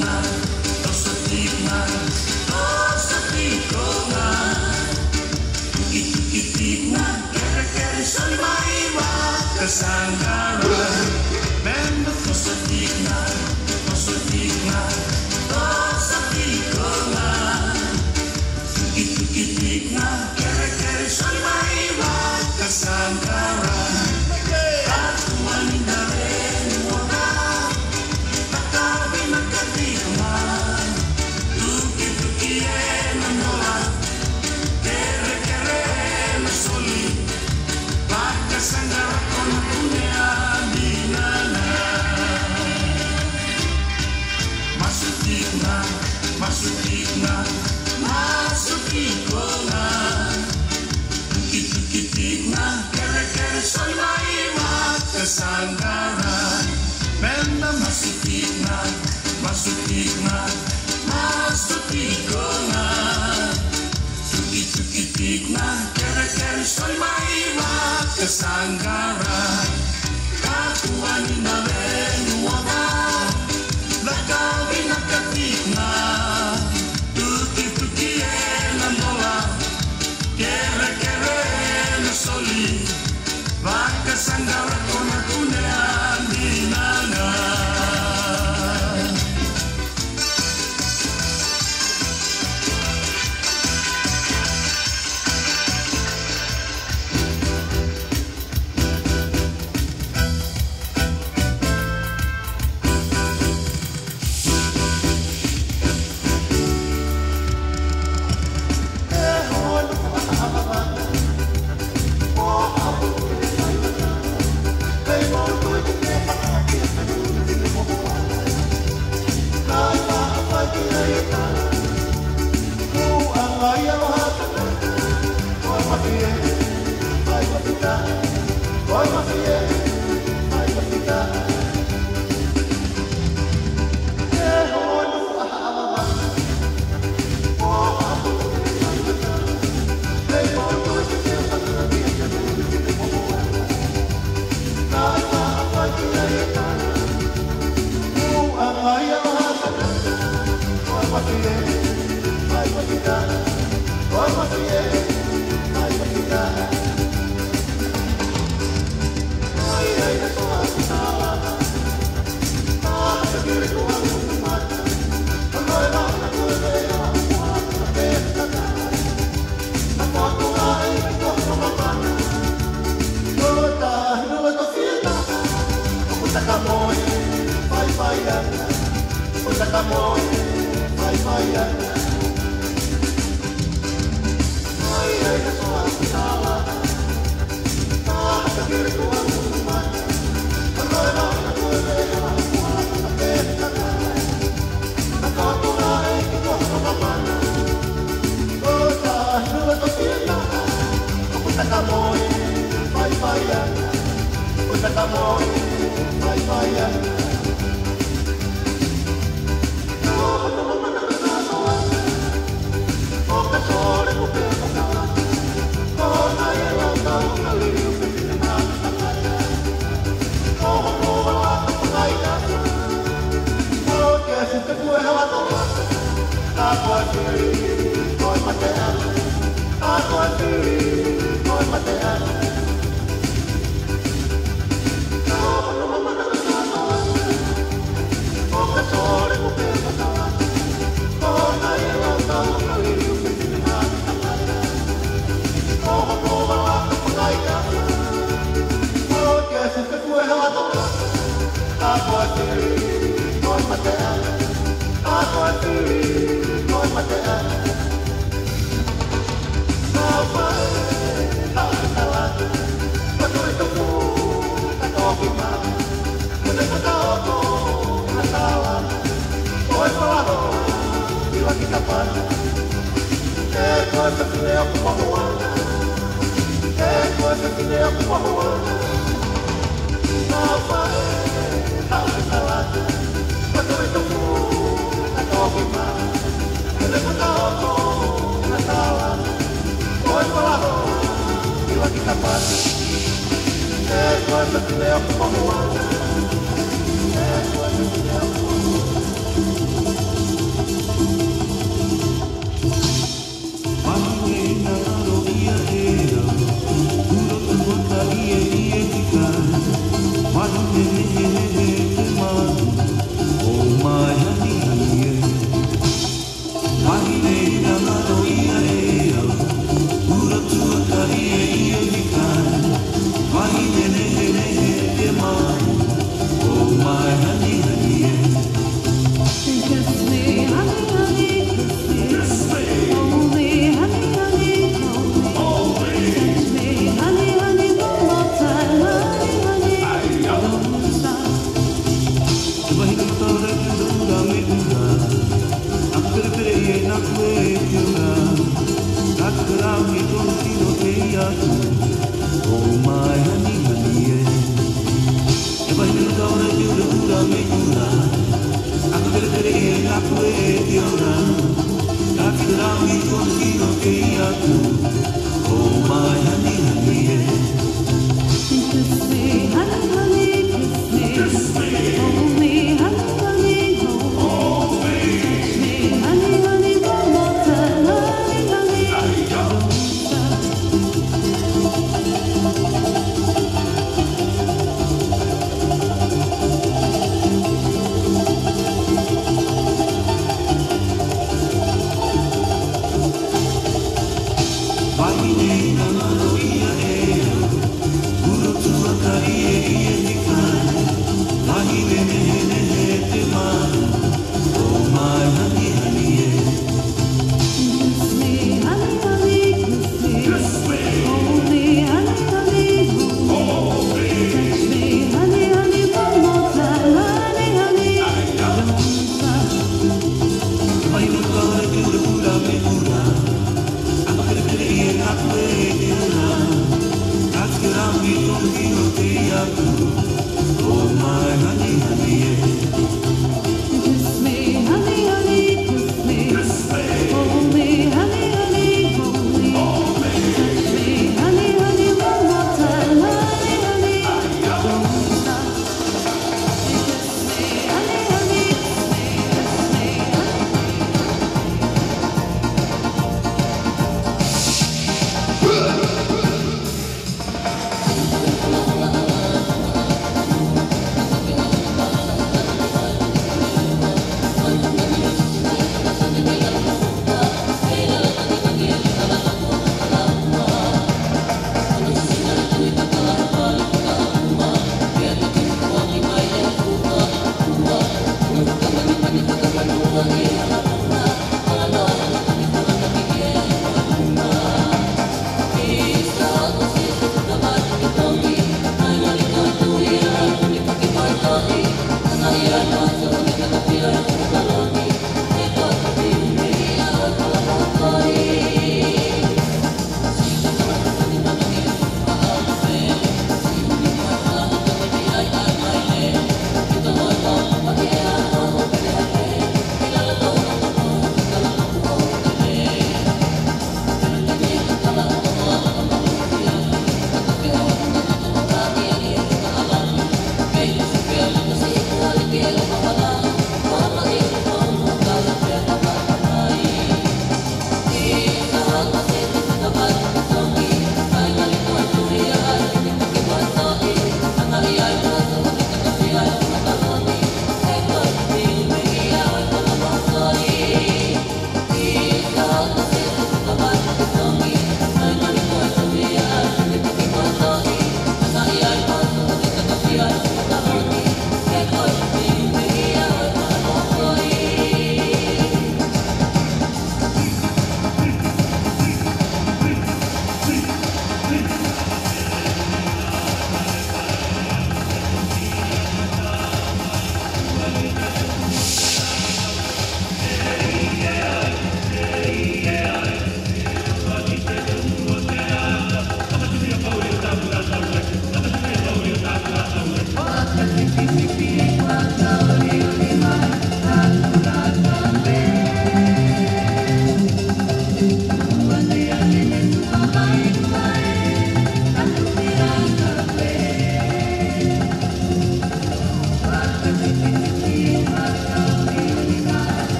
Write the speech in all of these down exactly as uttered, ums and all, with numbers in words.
Toso tikna, toso tikonga. Tuki tuki tikna, kere kere soli mai vaka sangara. Memba toso tikna, toso tikna, toso tikonga. Tuki tuki tikna, kere kere soli mai vaka sangara. Ka tuʻu ange ʻi he lēnua, ka takavi maka tikna. Tuki tuki ʻena nola, kere kere ʻena soli. Vaka sangara kona kune a minana. Masu tikna, masu tikna, masu tikonga. Tuki tuki tikna, kere kere soli mai vaka sangara. Memba masu tikna, masu tikna, masu tikonga. Tuki tuki tikna, kere kere soli mai vaka sangara. Ka tuʻu ange ʻi he lēnua, ka takavi maka tikna. Tuki tuki ʻena nola, kere kere ʻena soli. Vaka sangara kona kune a minana.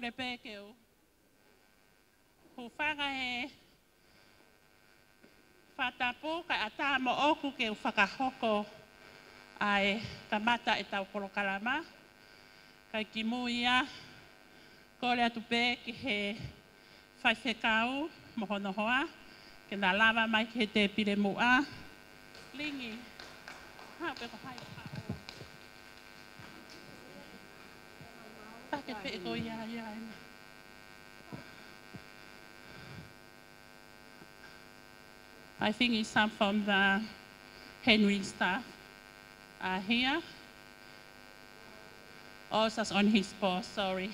Kole pē ke u hūfanga he fakatapu kae ʻatā moʻoku ke u fakahoko ʻa e kamata ʻetau polokalama. Kae kimui ia, kole atu pē ki he faifekau mo hono hoa ke na lava mai ki he tēpile muʻa. Lingi. Haʻu pē ko hai. Take pē ko ia, ia, ia. I think it's some from the Henry staff are here. Oh, just on his post, sorry.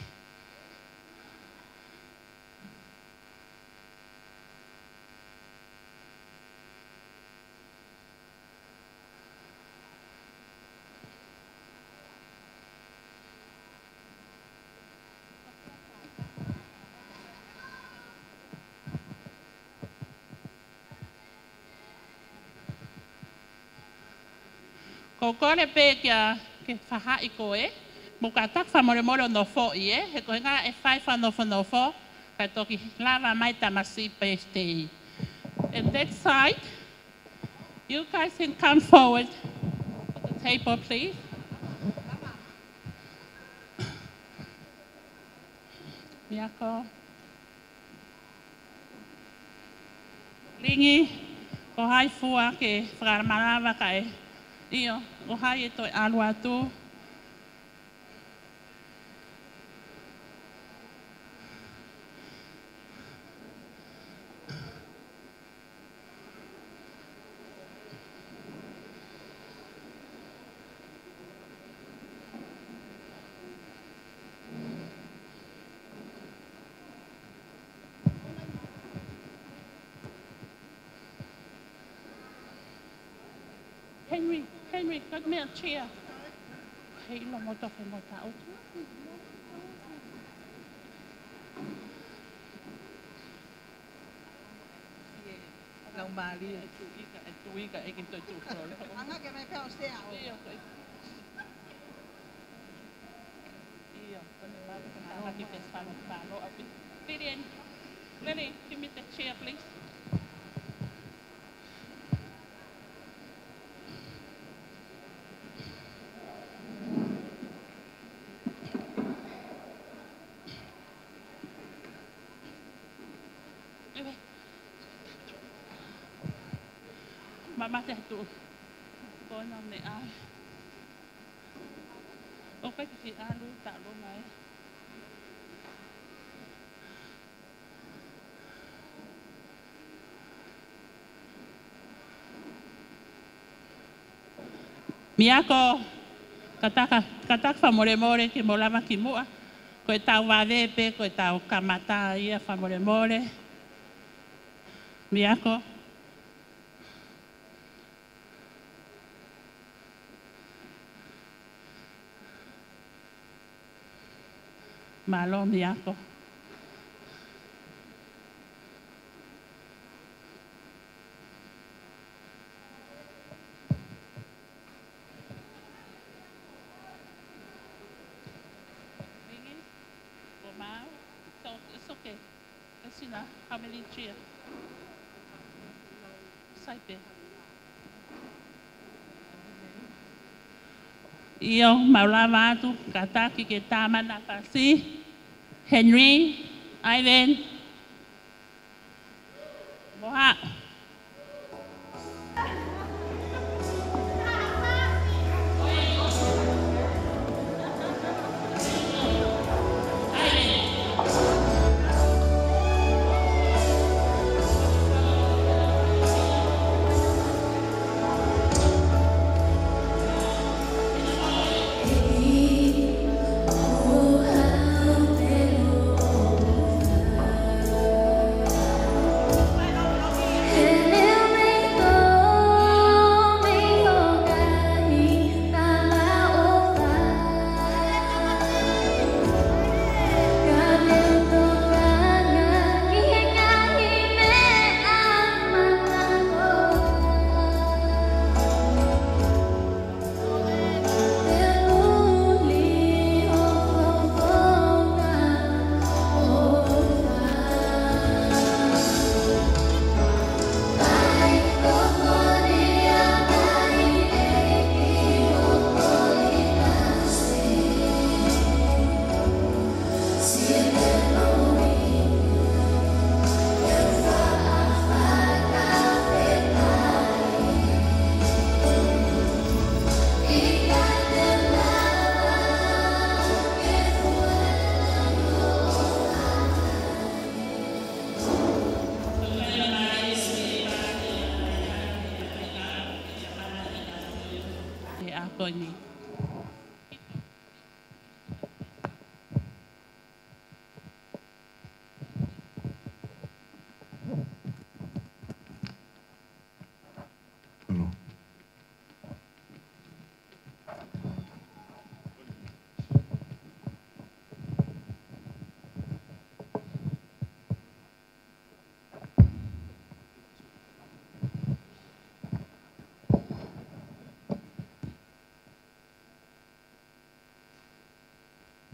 Ko e kole pē kia ke fahaʻi koe, mo ka taku fakamolemole ʻo nofoʻi ē, he ko e ʻuhinga e fai fakanofonofo, kae toki lava mai tamasiʻi birthday. And that side, you guys can come forward to the table, please. Miako. Lingi, ko hai fua ke fakalamalava kae. ʻIo, ko hai ʻe toe ʻalu atu. Henry, Henry, got me a chair. Hei, lo mo tofe mo ta o. Lau mālie. E tuʻu ika, e tuʻu ika, e ki toi tuʻu flori. Anga ke me pea o sea o. Ia, ko e. Ia, ko e mālie, ko e mālie ke pea sa mo ta lo a pi. Vivian, Lily, give me the chair, please. Mama te tu. Kona me a. O ka ki ʻalu ta lo mai. Miako, kātaki, kātaki fakamolemole ke mo lava ki muʻa. Ko e tau vave pē, ko e tau kamata ia fakamolemole. Miako. Mālō, Miako. Megan, ko mau. So, it's okay. Kasi na, how many chair? Sai pē. ʻIo, mau lava atu, kātaki ke tama na pasi. Henry, Ivan. Moha.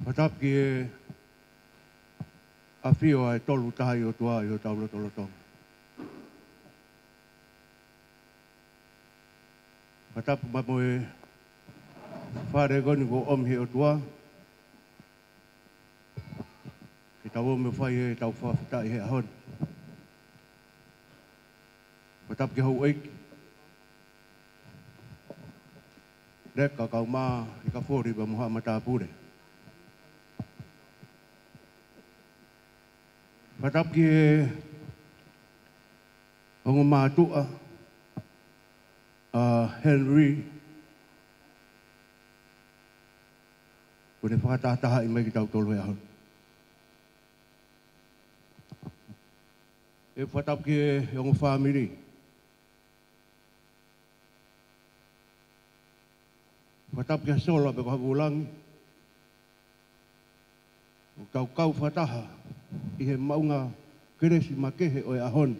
Fakatapu ki he ʻafio ʻa e Tolu Tahaʻi ʻOtua ʻi hotau lotolotonga. Fakatapu maʻa mo e fale ko eni kuo ʻomi he ʻOtua ke tau ō mo fai ʻetau fakafetaʻi he ʻaho ni. Fakatapu ki he houʻeiki, Leka Kaumā, Ikafori pea mo haʻa matāpule. Fakatapu ki he ongo mātuʻa, ʻa Henry, kuo ne fakatahatahaʻi mai kitautolu he ʻaho ni. ʻE fakatapu ki he ongo fāmili. Fakatapu ki he sola pea ko ha vulangi, ʻoku tau kau fakataha ʻi he maʻunga kelesi makehe ʻo e ʻaho ni.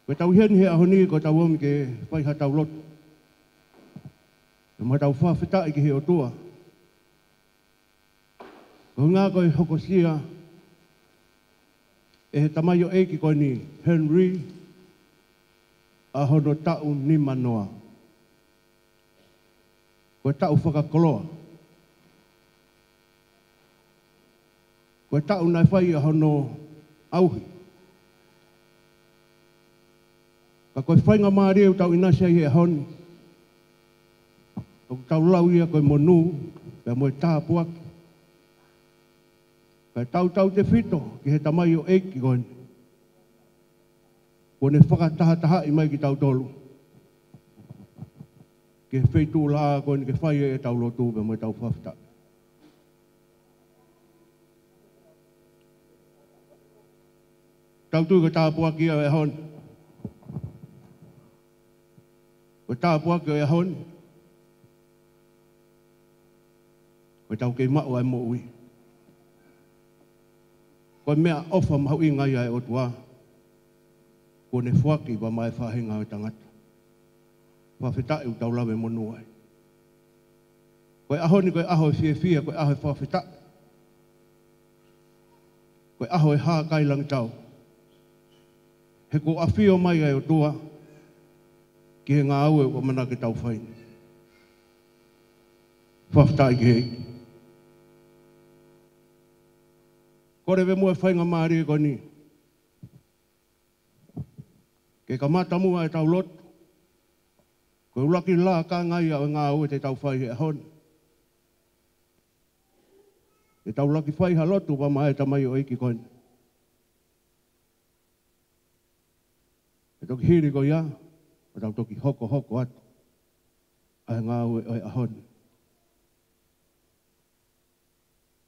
Ko ʻetau ʻi heni he ʻaho ni, ko ʻetau omi ke fai haʻatau lotu, pea mo ʻetau fakafetaʻi ki he ʻOtua, koeʻuhinga ko e hokosia ʻe he tamaioʻeiki ko eni, Henry, ʻa hono taʻu nimanoa. Ko e taʻu fakakoloa. Ko e taʻu naʻe fai ai hono ʻauhi. Ka ko e faingamālie ʻoku tau ʻinasi ai he ʻaho ni, ʻoku tau lau ia ko e monū pea mo e tāpuaki. Kae tautautefito ki he tamaioʻeiki ko eni, kuo ne fakatahatahaʻi mai kitautolu ki he feituʻu laʻā ko eni ke fai ai ʻetau lotu pea mo ʻetau fakafetaʻi. Tau tui ko e tāpuaki ia ʻo e ʻaho ni. Ko e tāpuaki ʻo e ʻaho ni, ko ʻetau kei maʻu ʻa e moʻui. Ko e meʻaʻofa mahuʻinga ia ʻa e ʻOtua, kuo ne foaki pea maʻa e faʻahinga ʻo e tangata. Fakafetaʻi ʻoku tau lave monū ai. Ko e ʻaho ni ko e ʻaho ʻo e fiefia, ko e ʻaho ʻo e fakafetaʻi, ko e ʻaho ʻo e hākailangitau. He kuo ʻafio mai ʻa e ʻOtua ki he ngāue ʻoku ʻamanaki ke tau fai ni. Fakafetaʻi ki he ʻEiki. Kole pē muʻa e faingamālie ko eni ke kamata muʻa ʻetau lotu, ko e ʻuluaki lakanga ia ʻo e ngāue te tau fai he ʻaho ni, te tau ʻuluaki fai ha lotu pea maʻa e tamaioʻeiki ko eni. Pea toki hili ko ia, ʻo tau toki hokohoko atu ʻa e ngāue ʻo e ʻaho ni.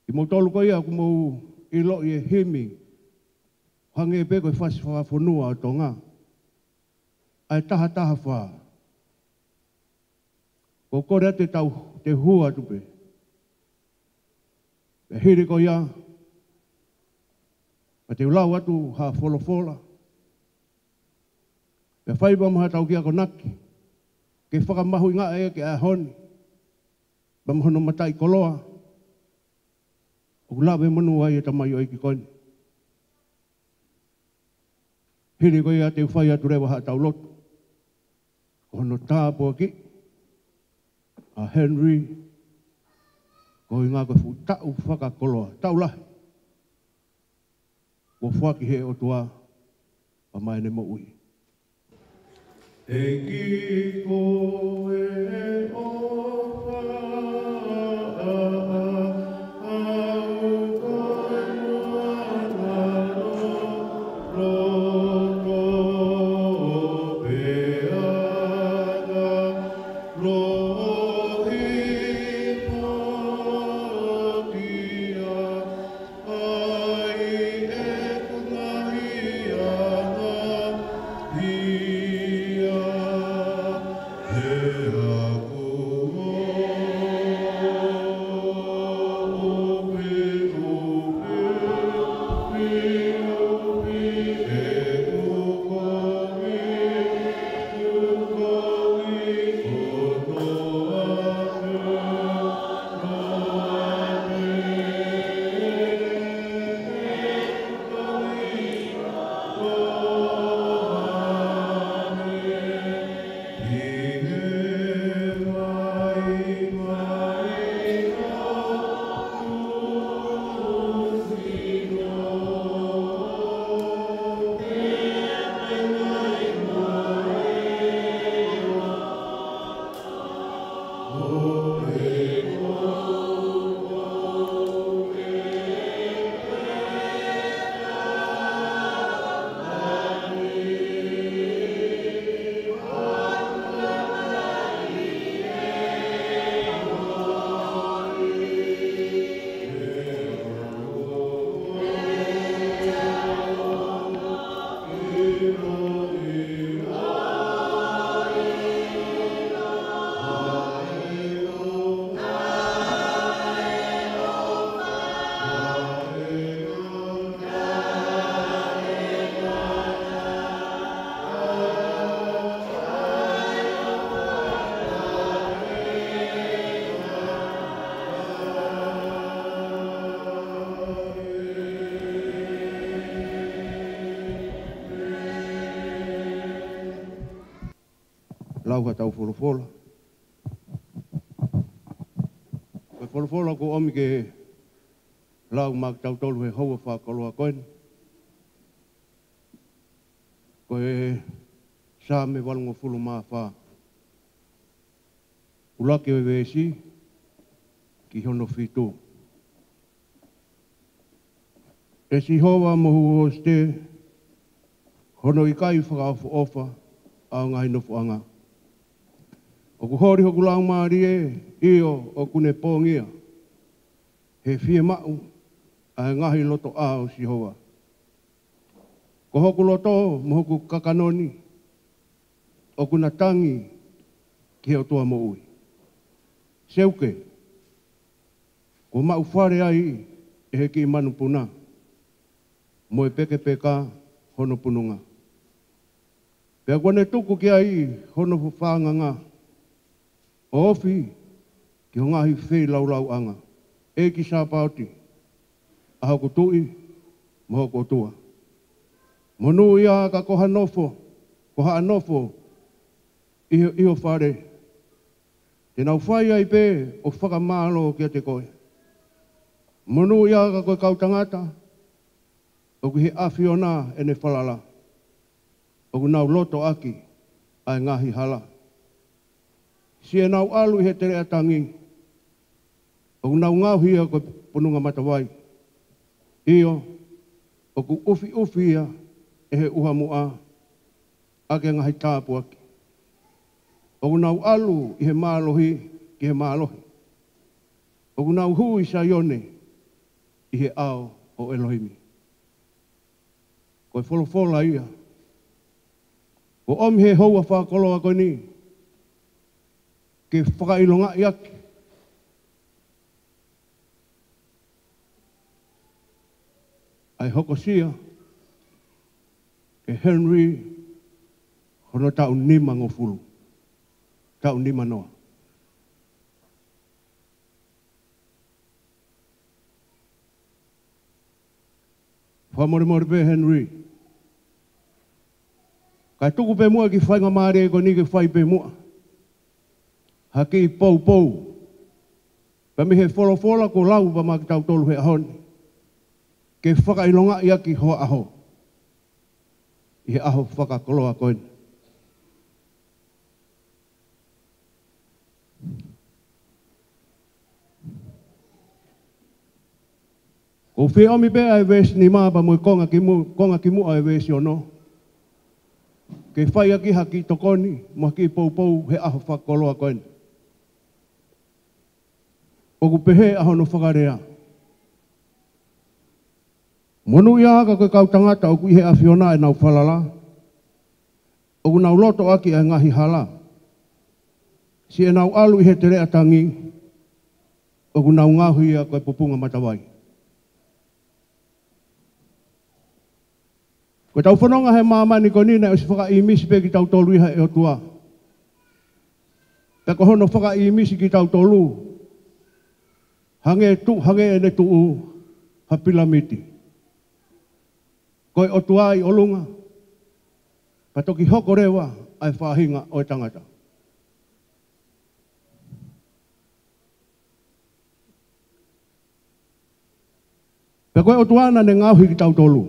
Kimoutolu ko ia ʻoku mou ʻiloʻi e himi, hangē pē ko e fasi fakafonua ʻo Tonga, ʻa e taha taha fā. Ko e kole atu te tau, te u hū atu pē. Pea hili ko ia, pea te u lau atu ha folofola, pea fai pea mo haʻatau kiʻi akonaki ke fakamahuʻingaʻi ʻaki e ʻaho ni pea mo hono mataʻikoloa ʻoku lave monū ai e tamaioʻeiki ko eni. Hili ko ia te u fai atu leva haʻatau lotu, ko hono tāpuakiʻi ʻa Henry, koeʻuhinga ko e fuʻu taʻu fakakoloa, taʻu lahi kuo foaki ʻe he ʻOtua pea maʻa ʻene moʻui. ʻEiki ko e ʻofa ʻa au ko e moana loto pea na lohi pokia ai ʻeku ngaahi anga hia he aku lau haʻatau folofola. Ko e folofola kuo ʻomi ke lau maʻa kitautolu he houa fakakoloa ko eni, ko e Saame valungofulu mā fā, ʻuluaki ʻo e veesi ki hono fitu. ʻE Sihova, mo huʻu hosite, hono ʻikai fakaʻofoʻofa ʻa ho ngaahi nofoʻanga. ʻOku holi hoku laumālie, ʻio, ʻoku ne pongia, he fiemaʻu ʻa e ngaahi lotoʻā ʻo Sihova. Ko hoku loto mo hoku kakano ni ʻoku na tangi ki he ʻOtua moʻui. Seuke, kuo maʻufale ai ʻe he kiʻi manupuna, mo e pekepeka hono pununga. Pea kuo ne tuku ki ai hono fafanganga, ʻo ofi ki ho ngaahi feilaulauʻanga, ʻEiki Sāpaoti, ʻa hoku Tuʻi mo hoku ʻOtua. Monūʻia ka ko ha nofo, ko haʻa nofo ʻi ho, ʻi ho fale, te nau fai ai pē ʻo fakamālō kiate koe. Monūʻia ka ko e kau tangata ʻoku ʻi he ʻAfiona ʻene falala, ʻoku nau loto ʻaki ʻa e ngaahi hala. Siʻenau ʻalu ʻi he teleʻa tangi, ʻoku nau ngaohi ia ko e pununga matavai. ʻIo, ʻoku ʻufiʻufi ia ʻe he ʻuha muʻa ʻaki e ngaahi tāpuaki. ʻOku nau ʻalu ʻi he mālohi ki he mālohi. ʻOku nau hū ʻi Saione, ʻi he ʻao ʻo ʻElohimi. Ko e folofola ia kuo ʻomi he houa fakakoloa ko eni, ke fakaʻilongaʻi ʻaki ʻa e hokosia ʻe Henry hono taʻu nimangofulu, taʻu nimanoa. Fakamolemole pē Henry, kae tuku pē muʻa e kiʻi faingamālie ko eni ke fai pē muʻa ha kiʻi poupou pea mei he folofola kuo lau pē maʻa kitautolu he ʻaho ni, ke fakaʻilongaʻi ʻaki ho ʻaho ʻi he ʻaho fakakoloa ko eni. ʻOku ou fie ʻomi pē ʻa e veesi nima pea mo e konga kimu-, konga kimuʻa ʻo e veesi ono, ke fai ʻaki ha kiʻi tokoni mo ha kiʻi poupou he ʻaho fakakoloa ko eni. ʻOku pehē ʻa hono fakalea: Monūʻia ka ko e kau tangata ʻoku ʻi he ʻAfiona ʻenau falala, ʻoku nau loto ʻaki ʻa e ngaahi hala. Siʻenau ʻalu ʻi he teleʻa tangi, ʻoku nau ngaohi ia ko e pupunga matavai. Ko ʻetau fononga he māmani ko eni naʻe ʻosi fakaʻīmisi pē kitautolu ia ʻe he ʻOtua. Pea ko hono fakaʻīmisi kitautolu, hangē tu-, hangē ʻene tuʻu ha pilamiti. Ko e ʻOtua ʻi ʻolunga, pea toki hoko leva ʻa e faʻahinga ʻo e tangata. Pea ko e ʻOtua naʻa ne ngaohi kitautolu.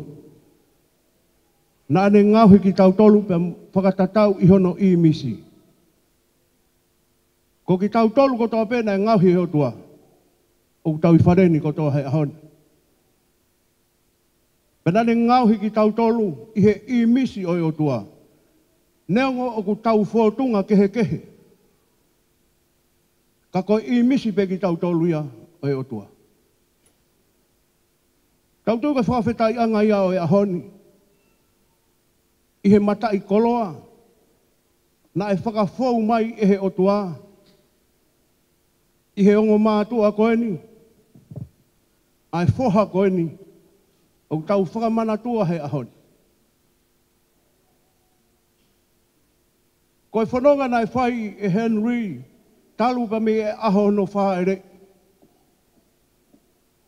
Naʻa ne ngaohi kitautolu pea fakatatau ʻi hono ʻīmisi. Ko kitautolu kotoa pē naʻe ngaohi ʻe he ʻOtua, ʻoku tau ʻi fale ni kotoa he ʻaho ni. Pea naʻa ne ngaohi kitautolu ʻi he ʻīmisi ʻo e ʻOtua. Neongo ʻoku tau fōtunga kehekehe, ka ko e ʻīmisi pē kitautolu ia ʻo e ʻOtua. Tau tui ko e fakafetaʻiʻanga ia ʻo e ʻaho ni, ʻi he mataʻikoloa naʻe fakafou mai ʻe he ʻOtua ʻi he ongo mātuʻa ko eni, ʻa e foha ko eni, ʻoku tau fakamanatua he ʻaho ni. Ko e fononga naʻe fai ʻe Henry talu pē mei he ʻaho hono fāʻeleʻi,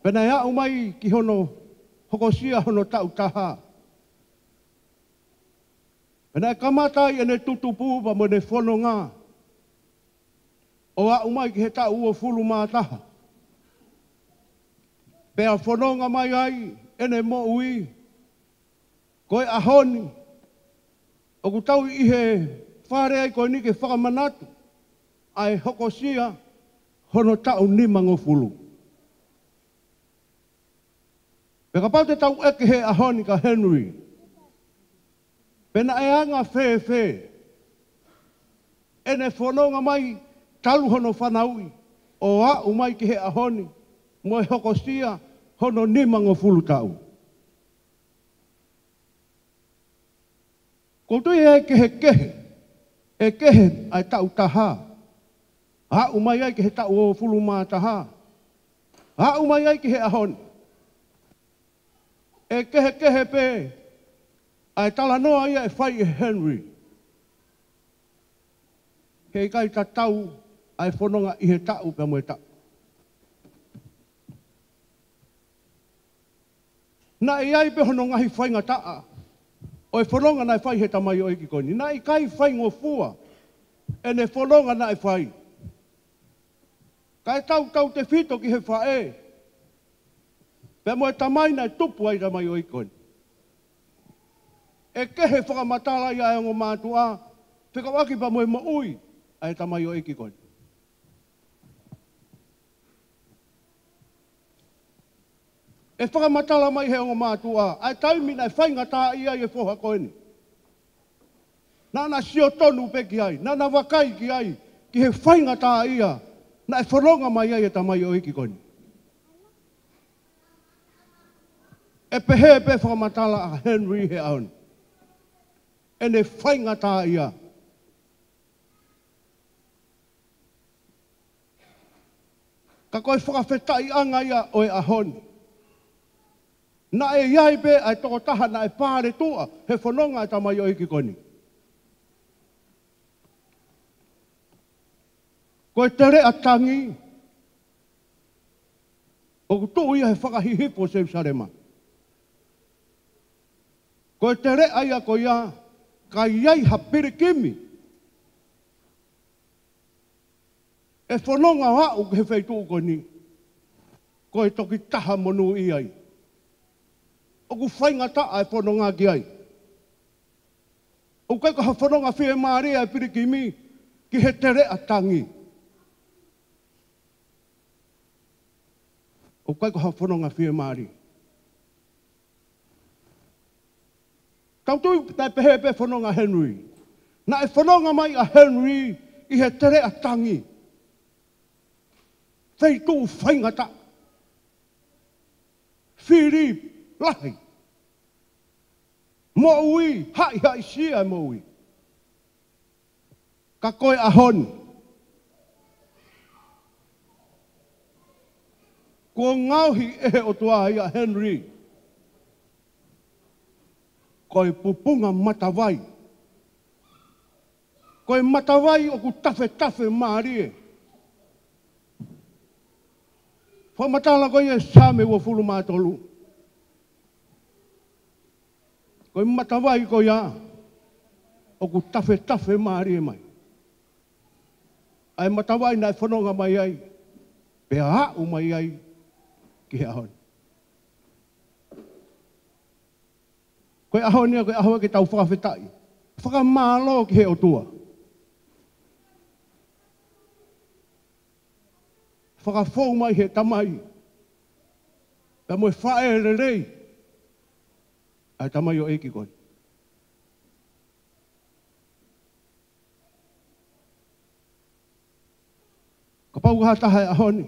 pea naʻe aʻu mai ki hono hokosia hono taʻu taha. Pea naʻe kamata ai ʻene tutupu pea mo ʻene fononga ʻo aʻu mai ki he taʻu uofulu mā taha. Pea fononga mai ai ʻene moʻui. Ko e ʻaho ni, ʻoku tau ʻi he fale ai ko eni ke fakamanatu ʻa e hokosia hono taʻu nimangofulu. Pea kapau te tau ʻeke he ʻaho ni kia Henry, pe naʻe anga fēfē ʻene fononga mai talu hono fanauʻi ʻo aʻu mai ki he ʻaho ni mo e hokosia hono nimangofulu taʻu. ʻOku ou tui ʻe kehekehe, ʻe kehe ʻa e taʻu taha, aʻu mai ai ki he taʻu uofulu mā taha, aʻu mai ai ki he ʻaho ni. ʻE kehekehe pē ʻa e talanoa ia ʻe fai ʻe Henry. He ʻikai tatau ʻa e fononga ʻi he taʻu pea mo e taʻu. Naʻe ʻi ai pē hono ngaahi faingataʻa ʻo e fononga naʻe fai he tamaioʻeiki ko eni. Naʻe ʻikai faingofua ʻene fononga naʻe fai. Kae tautautefito ki he faʻē pea mo e tamai naʻe tupu ai e tamaioʻeiki ko eni. ʻE kehe fakamatala ia ʻa e ongo mātuʻa fekauʻaki pea mo e moʻui ʻa e tamaioʻeiki ko eni. ʻE fakamatala mai he ongo mātuʻa ʻa e taimi naʻe faingataʻaʻia ai e foha ko eni. Naʻa na sio tonu pē ki ai, naʻa na vakai ki ai, ki he faingataʻaʻia naʻe fononga mai ai e tamaioʻeiki ko eni. ʻE pehē pē fakamatala ʻa Henry he ʻaho ni, ʻene faingataʻaʻia. Ka ko e fakafetaʻiʻanga ia ʻo e ʻaho ni, naʻe ʻi ai pē ʻa e tokotaha naʻe paletuʻa he fononga ʻa e tamaioʻeiki ko eni. Ko e teleʻa tangi ʻoku tuʻu ia he fakahihifo ʻo Selusalema. Ko e teleʻa ia ko ia, ka ʻi ai ha pilikimi ʻe fononga ʻo aʻu ki he feituʻu ko eni, ko e toki taha monūʻia ia. ʻOku faingataʻa e fononga ki ai. ʻOku ʻikai ko ha fononga fiemālie ʻa e pilikimi ki he teleʻa tangi. ʻOku ʻikai ko ha fononga fiemālie. Tau tui naʻe pehē pē fononga Henry. Naʻe fononga mai ʻa Henry ʻi he teleʻa tangi. Feituʻu faingataʻa. Fili lahi. Moʻui, haʻihaʻisia e moʻui. Ka ko e ʻaho ni, kuo ngaohi ʻe he ʻOtua ia Henry ko e pupunga matavai. Ko e matavai ʻoku tafetafe mālie. Fakamatala ko ia ʻe Saame uofulu mā tolu. Ko e matavai ko ia ʻoku tafetafe mālie mai. ʻA e matavai naʻe fononga mai ai, pea aʻu mai ai ki he ʻaho ni. Ko e ʻaho ni, ko e ʻaho ke tau fakafetaʻi. Fakamālō ki he ʻOtua. Fakafou mai he tamai pea mo e faʻē lelei ʻa e tamaioʻeiki ko eni. Kapau ko ha taha he ʻaho ni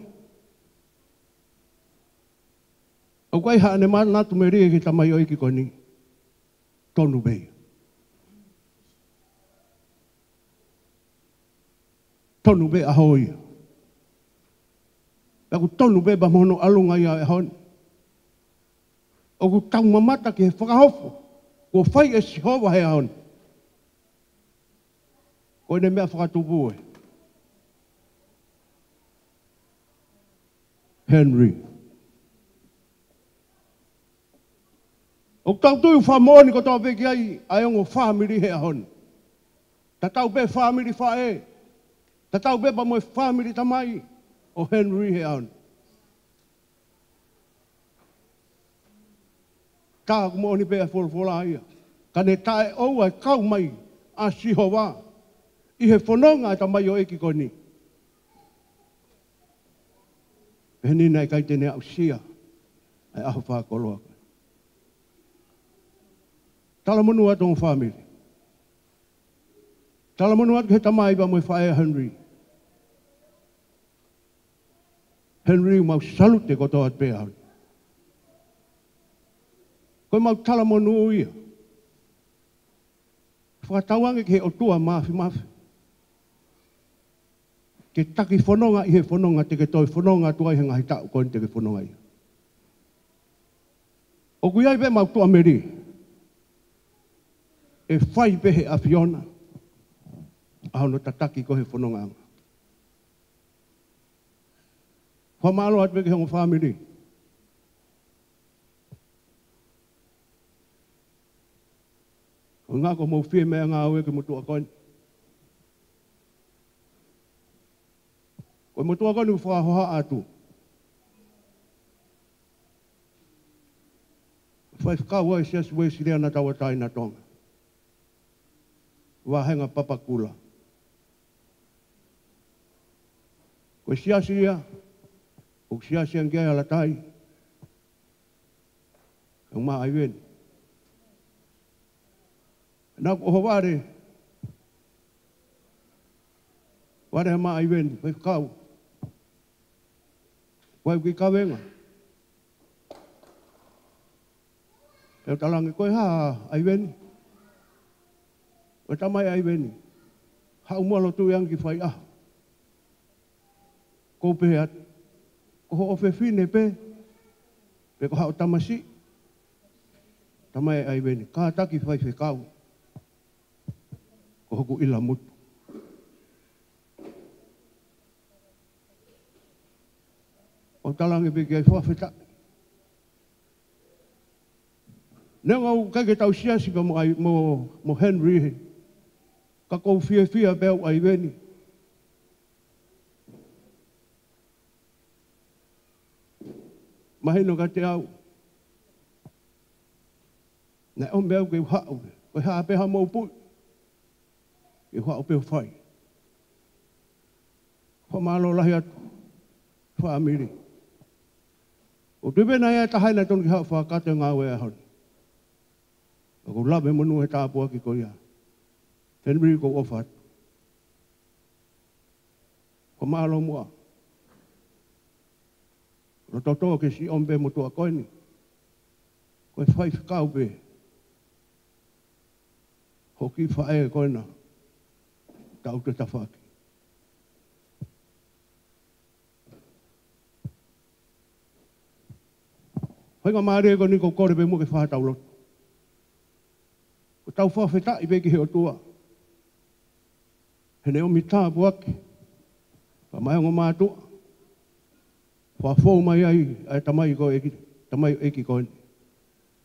ʻoku ʻi ai haʻane manatu melie ki he tamaioʻeiki ko eni, tonu pē ia. Tonu pē ʻaho ia. Pea ʻoku tonu pē pea mo hono ʻalunga ia he ʻaho ni. ʻOku tau mamata ki he fakaofo kuo fai ʻe Sihova he ʻaho ni. Ko ʻene meʻa fakatupu ē, Henry. ʻOku tau tui ʻoku fakamoʻoni kotoa pē ki ai ʻa e ongo fāmili he ʻaho ni. Tatau pē fāmili faʻē, tatau pē pea mo e fāmili tamai ʻo Henry he ʻaho ni. Tā ʻoku moʻoni pē ʻa e folofola ia. Ka ne taʻeʻoua e kau mai ʻa Sihova ʻi he fononga ʻa e tamaioʻeiki ko eni. Pehē ni naʻe ʻikai te ne aʻusia ʻa e ʻaho fakakoloa ko ē. Talamonū atu ongo fāmili. Talamonū atu ki he tamai pea mo e faʻē ʻa Henry. Henry, mau salute kotoa atu pē au. Ko ʻemau talamonū ia. Fakatauange ki he ʻOtua Māfimafi ke taki fononga ʻi he fononga te ke toe fononga atu ai he ngaahi taʻu ko eni te ke fononga ai. ʻOku ʻi ai pē ʻemau tuʻamelie. ʻE fai pē he ʻAfiona ʻa hono tataki ko ē he fonongaʻanga. Fakamālō atu pē ki he ongo fāmili. ʻUhinga ko hoʻomou fie meʻangāue ki he motuʻa ko eni. Ko e motuʻa ko eni ʻoku fakahohaʻa atu. Faifekau ʻa e Siasi Uēsiliana Tauʻatāina Tonga, Vāhenga Papakura. Ko e siasi ia ʻoku siasi ange ki ai ʻa Latai, ʻa Maʻaiveni. Naʻa ku ʻohovale, vale ʻa Maʻaiveni, faifekau. Ko au ki kavenga. Pea u talaange, ko e hā ʻa ʻAiveni? Ko e tamai ʻa ʻAiveni. Haʻu muʻa lotu ange ki faiʻaho. Ko u pehē atu, ko hoʻo fefine pē, pe ko haʻo tamasiʻi? Tamai ʻa ʻAiveni, kātaki faifekau. Ko hoku ʻilamutu. ʻOku talaange pē ki ai, fakafetaʻi. Neongo ʻoku ʻikai ke tau siasi pea mo ʻAi-, mo, mo Henry, ka ʻoku ou fiefia pē au ʻAiveni. Mahino kiate au. Naʻe ʻomi au ke u haʻu. Ko e hā pē haʻamou puʻi, ke u haʻu pē ʻo fai. Fakamālō lahi atu, fāmili. ʻOku ou tui pē naʻe ʻi ai e taha naʻe tonu ke haʻu ʻo fakakakato e ngāue he ʻaho ni. ʻOku ou lave monū he tāpuaki ko ia. Henry, ʻoku ou ʻofa atu. Fakamālō muʻa. Loto tō ke siʻi ʻomi pē motuʻa ko eni. Ko e faifekau pē. Hoʻo kiʻi faʻē ko ena. Tau te tafaʻaki. Faingamālie ko eni ʻoku ou kole pē muʻa ke fai haʻatau lotu. Ko ʻetau fakafetaʻi pē ki he ʻOtua. He ne ʻomi tāpuaki. Pea mo e ongo mātuʻa. Fakafou mai ai ʻa e tamai ko ē ʻeiki, tamaioʻeiki ko eni.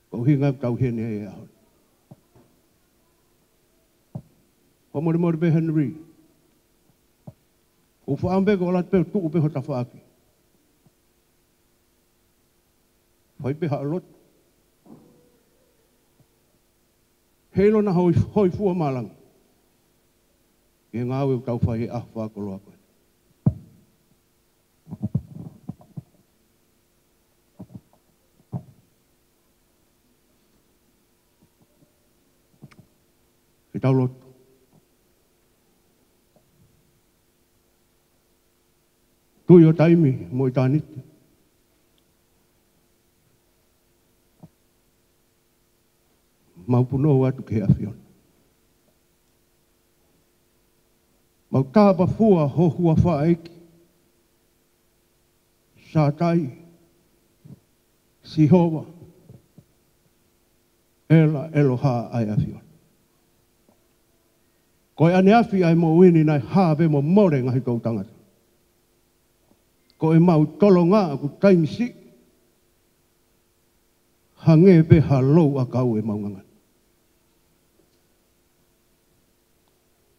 Ko e ʻuhinga ʻoku tau ʻi heni he ʻaho ni. Fakamolemole pē Henry. ʻOku ou fakaʻamu pē ke ʻalu atu pē ʻo tuʻu pē ho tafaʻaki. Fai pē haʻo lotu. Heiʻilo naʻa hoi, hōifua malanga ki he ngāue ʻoku tau fai he ʻaho fakakoloa ko eni. Ke tau lotu. Tuʻi ʻo taimi mo ʻitāniti, mau punou atu ki he ʻAfiona. Mau tāpafua ho huafa ʻEiki. Sātai, Sihova, ʻEla, ʻElohā ʻa e ʻAfiona. Ko e ʻaneafi ʻa e moʻui ni naʻe hā pē mo mole ngaahi toʻutangata. Ko ʻemau tolonga ʻoku taimi siʻi. Hangē pē ha lou ʻakau ʻemau ngangana.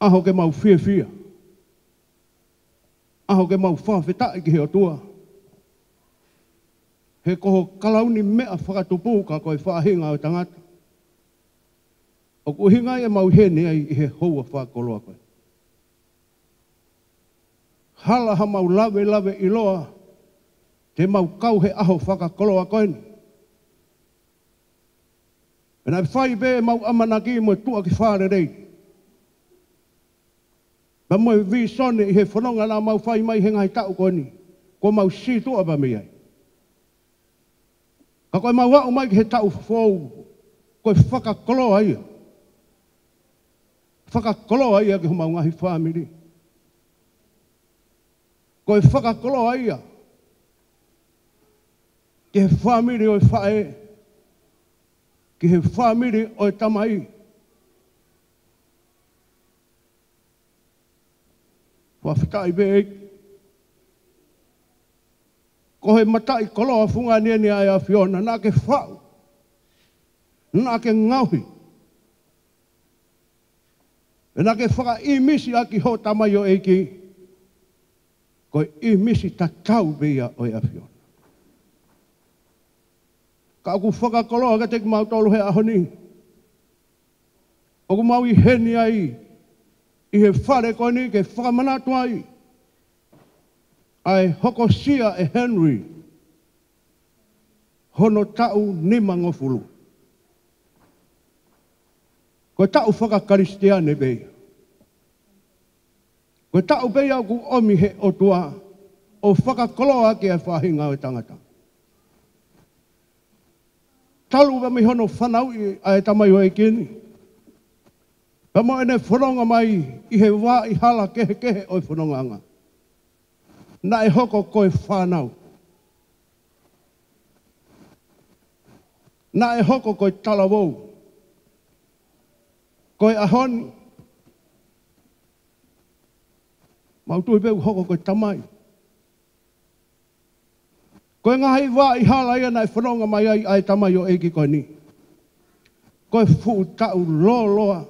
ʻAho ke mau fiefia. ʻAho ke mau fakafetaʻi ki he ʻOtua. He ko ho kalauni meʻa fakatupu ka ko e faʻahinga ʻo e tangata. ʻOku ʻuhinga ia ʻemau ʻi heni ai ʻi he houa fakakoloa ko ē. Hala haʻamau lavelave ʻiloa te mau kau he ʻaho fakakoloa ko eni. Pea naʻe fai pē ʻemau ʻamanaki mo e tuʻa ki fālelei. Pea mo e vīsone ʻi he fononga naʻa mau fai mai he ngaahi taʻu ko eni. Kuo mau sītuʻa pē mei ai. Ka ko ʻemau aʻu mai ki he taʻu foʻou, ko e fakakoloa ia. Fakakoloa ia ki homau ngaahi fāmili. Ko e fakakoloa ia ki he fāmili ʻo e faʻē, ki he fāmili ʻo e tamai. Fakafetaʻi pē ʻEiki. Ko e mataʻikoloa fungani eni ʻa e ʻAfiona, naʻa ke faʻu, naʻa ke ngaohi, pea naʻa ke fakaʻīmisi ʻaki ho tamaioʻeiki. Ko e ʻīmisi tatau pē ia ʻo e ʻAfiona. Ka ʻoku fakakoloa kiate kimautolu he ʻaho ni. ʻOku mau ʻi heni ai ʻi he fale ko eni ke fakamanatu ai ʻa e hokosia ʻe Henry hono taʻu nimangofulu. Ko e taʻu fakakalisitiane pē ia. Ko e taʻu pē ia ʻoku ʻomi he ʻOtua ʻo fakakoloa ki he faʻahinga ʻo e tangata. Talu pē mei hono fanauʻi ʻa e tamaioʻeiki ni, pea mo ʻene fononga mai ʻi he vaʻa hala kehekehe ʻo e fonongaʻanga, naʻe hoko ko e fānau. Naʻe hoko ko e talavou. Ko e ʻaho ni, mau tui pē ʻoku hoko ko e tamai. Ko e ngaahi vaʻa hala ia naʻe fononga mai ai ʻa e tamaioʻeiki ko eni, ko e fuʻu taʻu lōloa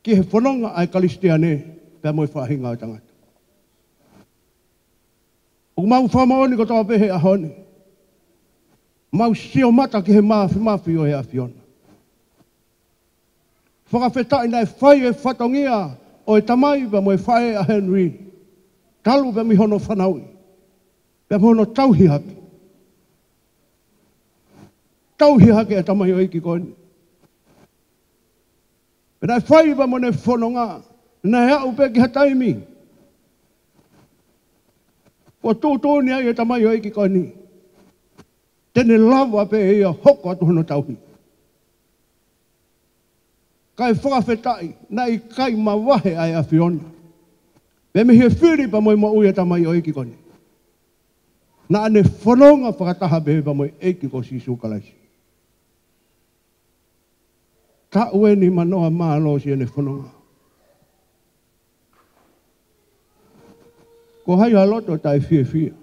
ki he fononga ʻa e kalisitiane pea mo e faʻahinga ʻo e tangata. ʻOku mau fakamoʻoni kotoa pē he ʻaho ni, mau sio mata ki he māfimafi ʻo e ʻAfiona. Fakafetaʻi naʻe fai e fatongia ʻo e tamai pea mo e faʻē ʻa Henry, talu pē mei hono fanauʻi pea mo hono tauhi hake. Tauhi hake e tamaioʻeiki ko eni. Pea naʻe fai pē mo ʻene fononga, naʻe aʻu pē ki ha taimi kuo tuʻutuʻuni ai e tamaioʻeiki ko eni te ne lava pē ia ʻo hoko atu hono tauhi. Kae fakafetaʻi, naʻe ʻikai mavahe ʻa e ʻAfiona pea mei he fili pea mo e moʻui e tamaioʻeiki ko eni. Naʻa ne fononga fakataha pē pea mo e ʻEiki ko Sīsū Kalaisi. Taʻu eni manoa mālohi ʻene fononga. Ko hai ha loto taʻefiefia?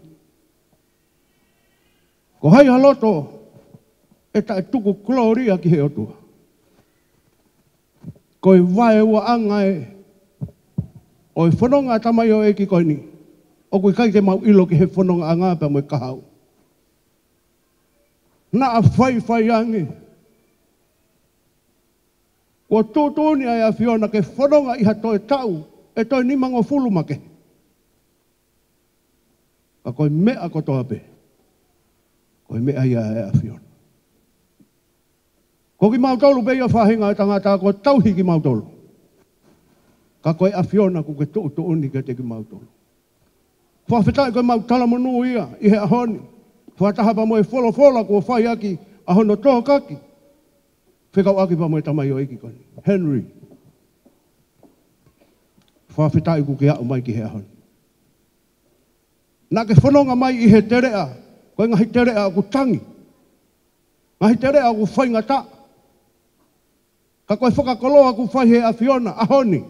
Ko hai ha loto ʻe taʻetuku kolōlia ki he ʻOtua? Ko e vaeuaʻanga ē ʻo e fononga ʻa e tamaioʻeiki ko eni, ʻoku ʻikai ke mau ʻilo ki he fonongaʻanga pea mo e kahaʻu. Naʻa faifai ange kuo tuʻutuʻuni ʻa e ʻAfiona ke fononga ʻi ha toe taʻu ʻe toe nimangofulu makehe. Ka ko e meʻa kotoa pē, ko e meʻa ia ʻa e ʻAfiona. Ko kimautolu pē ia faʻahinga ʻo e tangata kuo tauhi kimautolu. Ka ko e ʻAfiona kuo ke tuʻutuʻuni kiate kimautolu. Fakafetaʻi ko e mau talamonū ia ʻi he ʻaho ni, fakataha pea mo e folofola kuo fai ʻaki ʻa hono tokaki fekauʻaki pea mo e tamaioʻeiki ko eni, Henry. Fakafetaʻi kuo ke aʻu mai ki he ʻaho ni. Naʻa ke fononga mai ʻi he teleʻa, ko e ngaahi teleʻa ʻoku tangi, ngaahi teleʻa ʻoku faingataʻa. Ka ko e fakakoloa ʻoku fai he ʻAfiona ʻaho ni,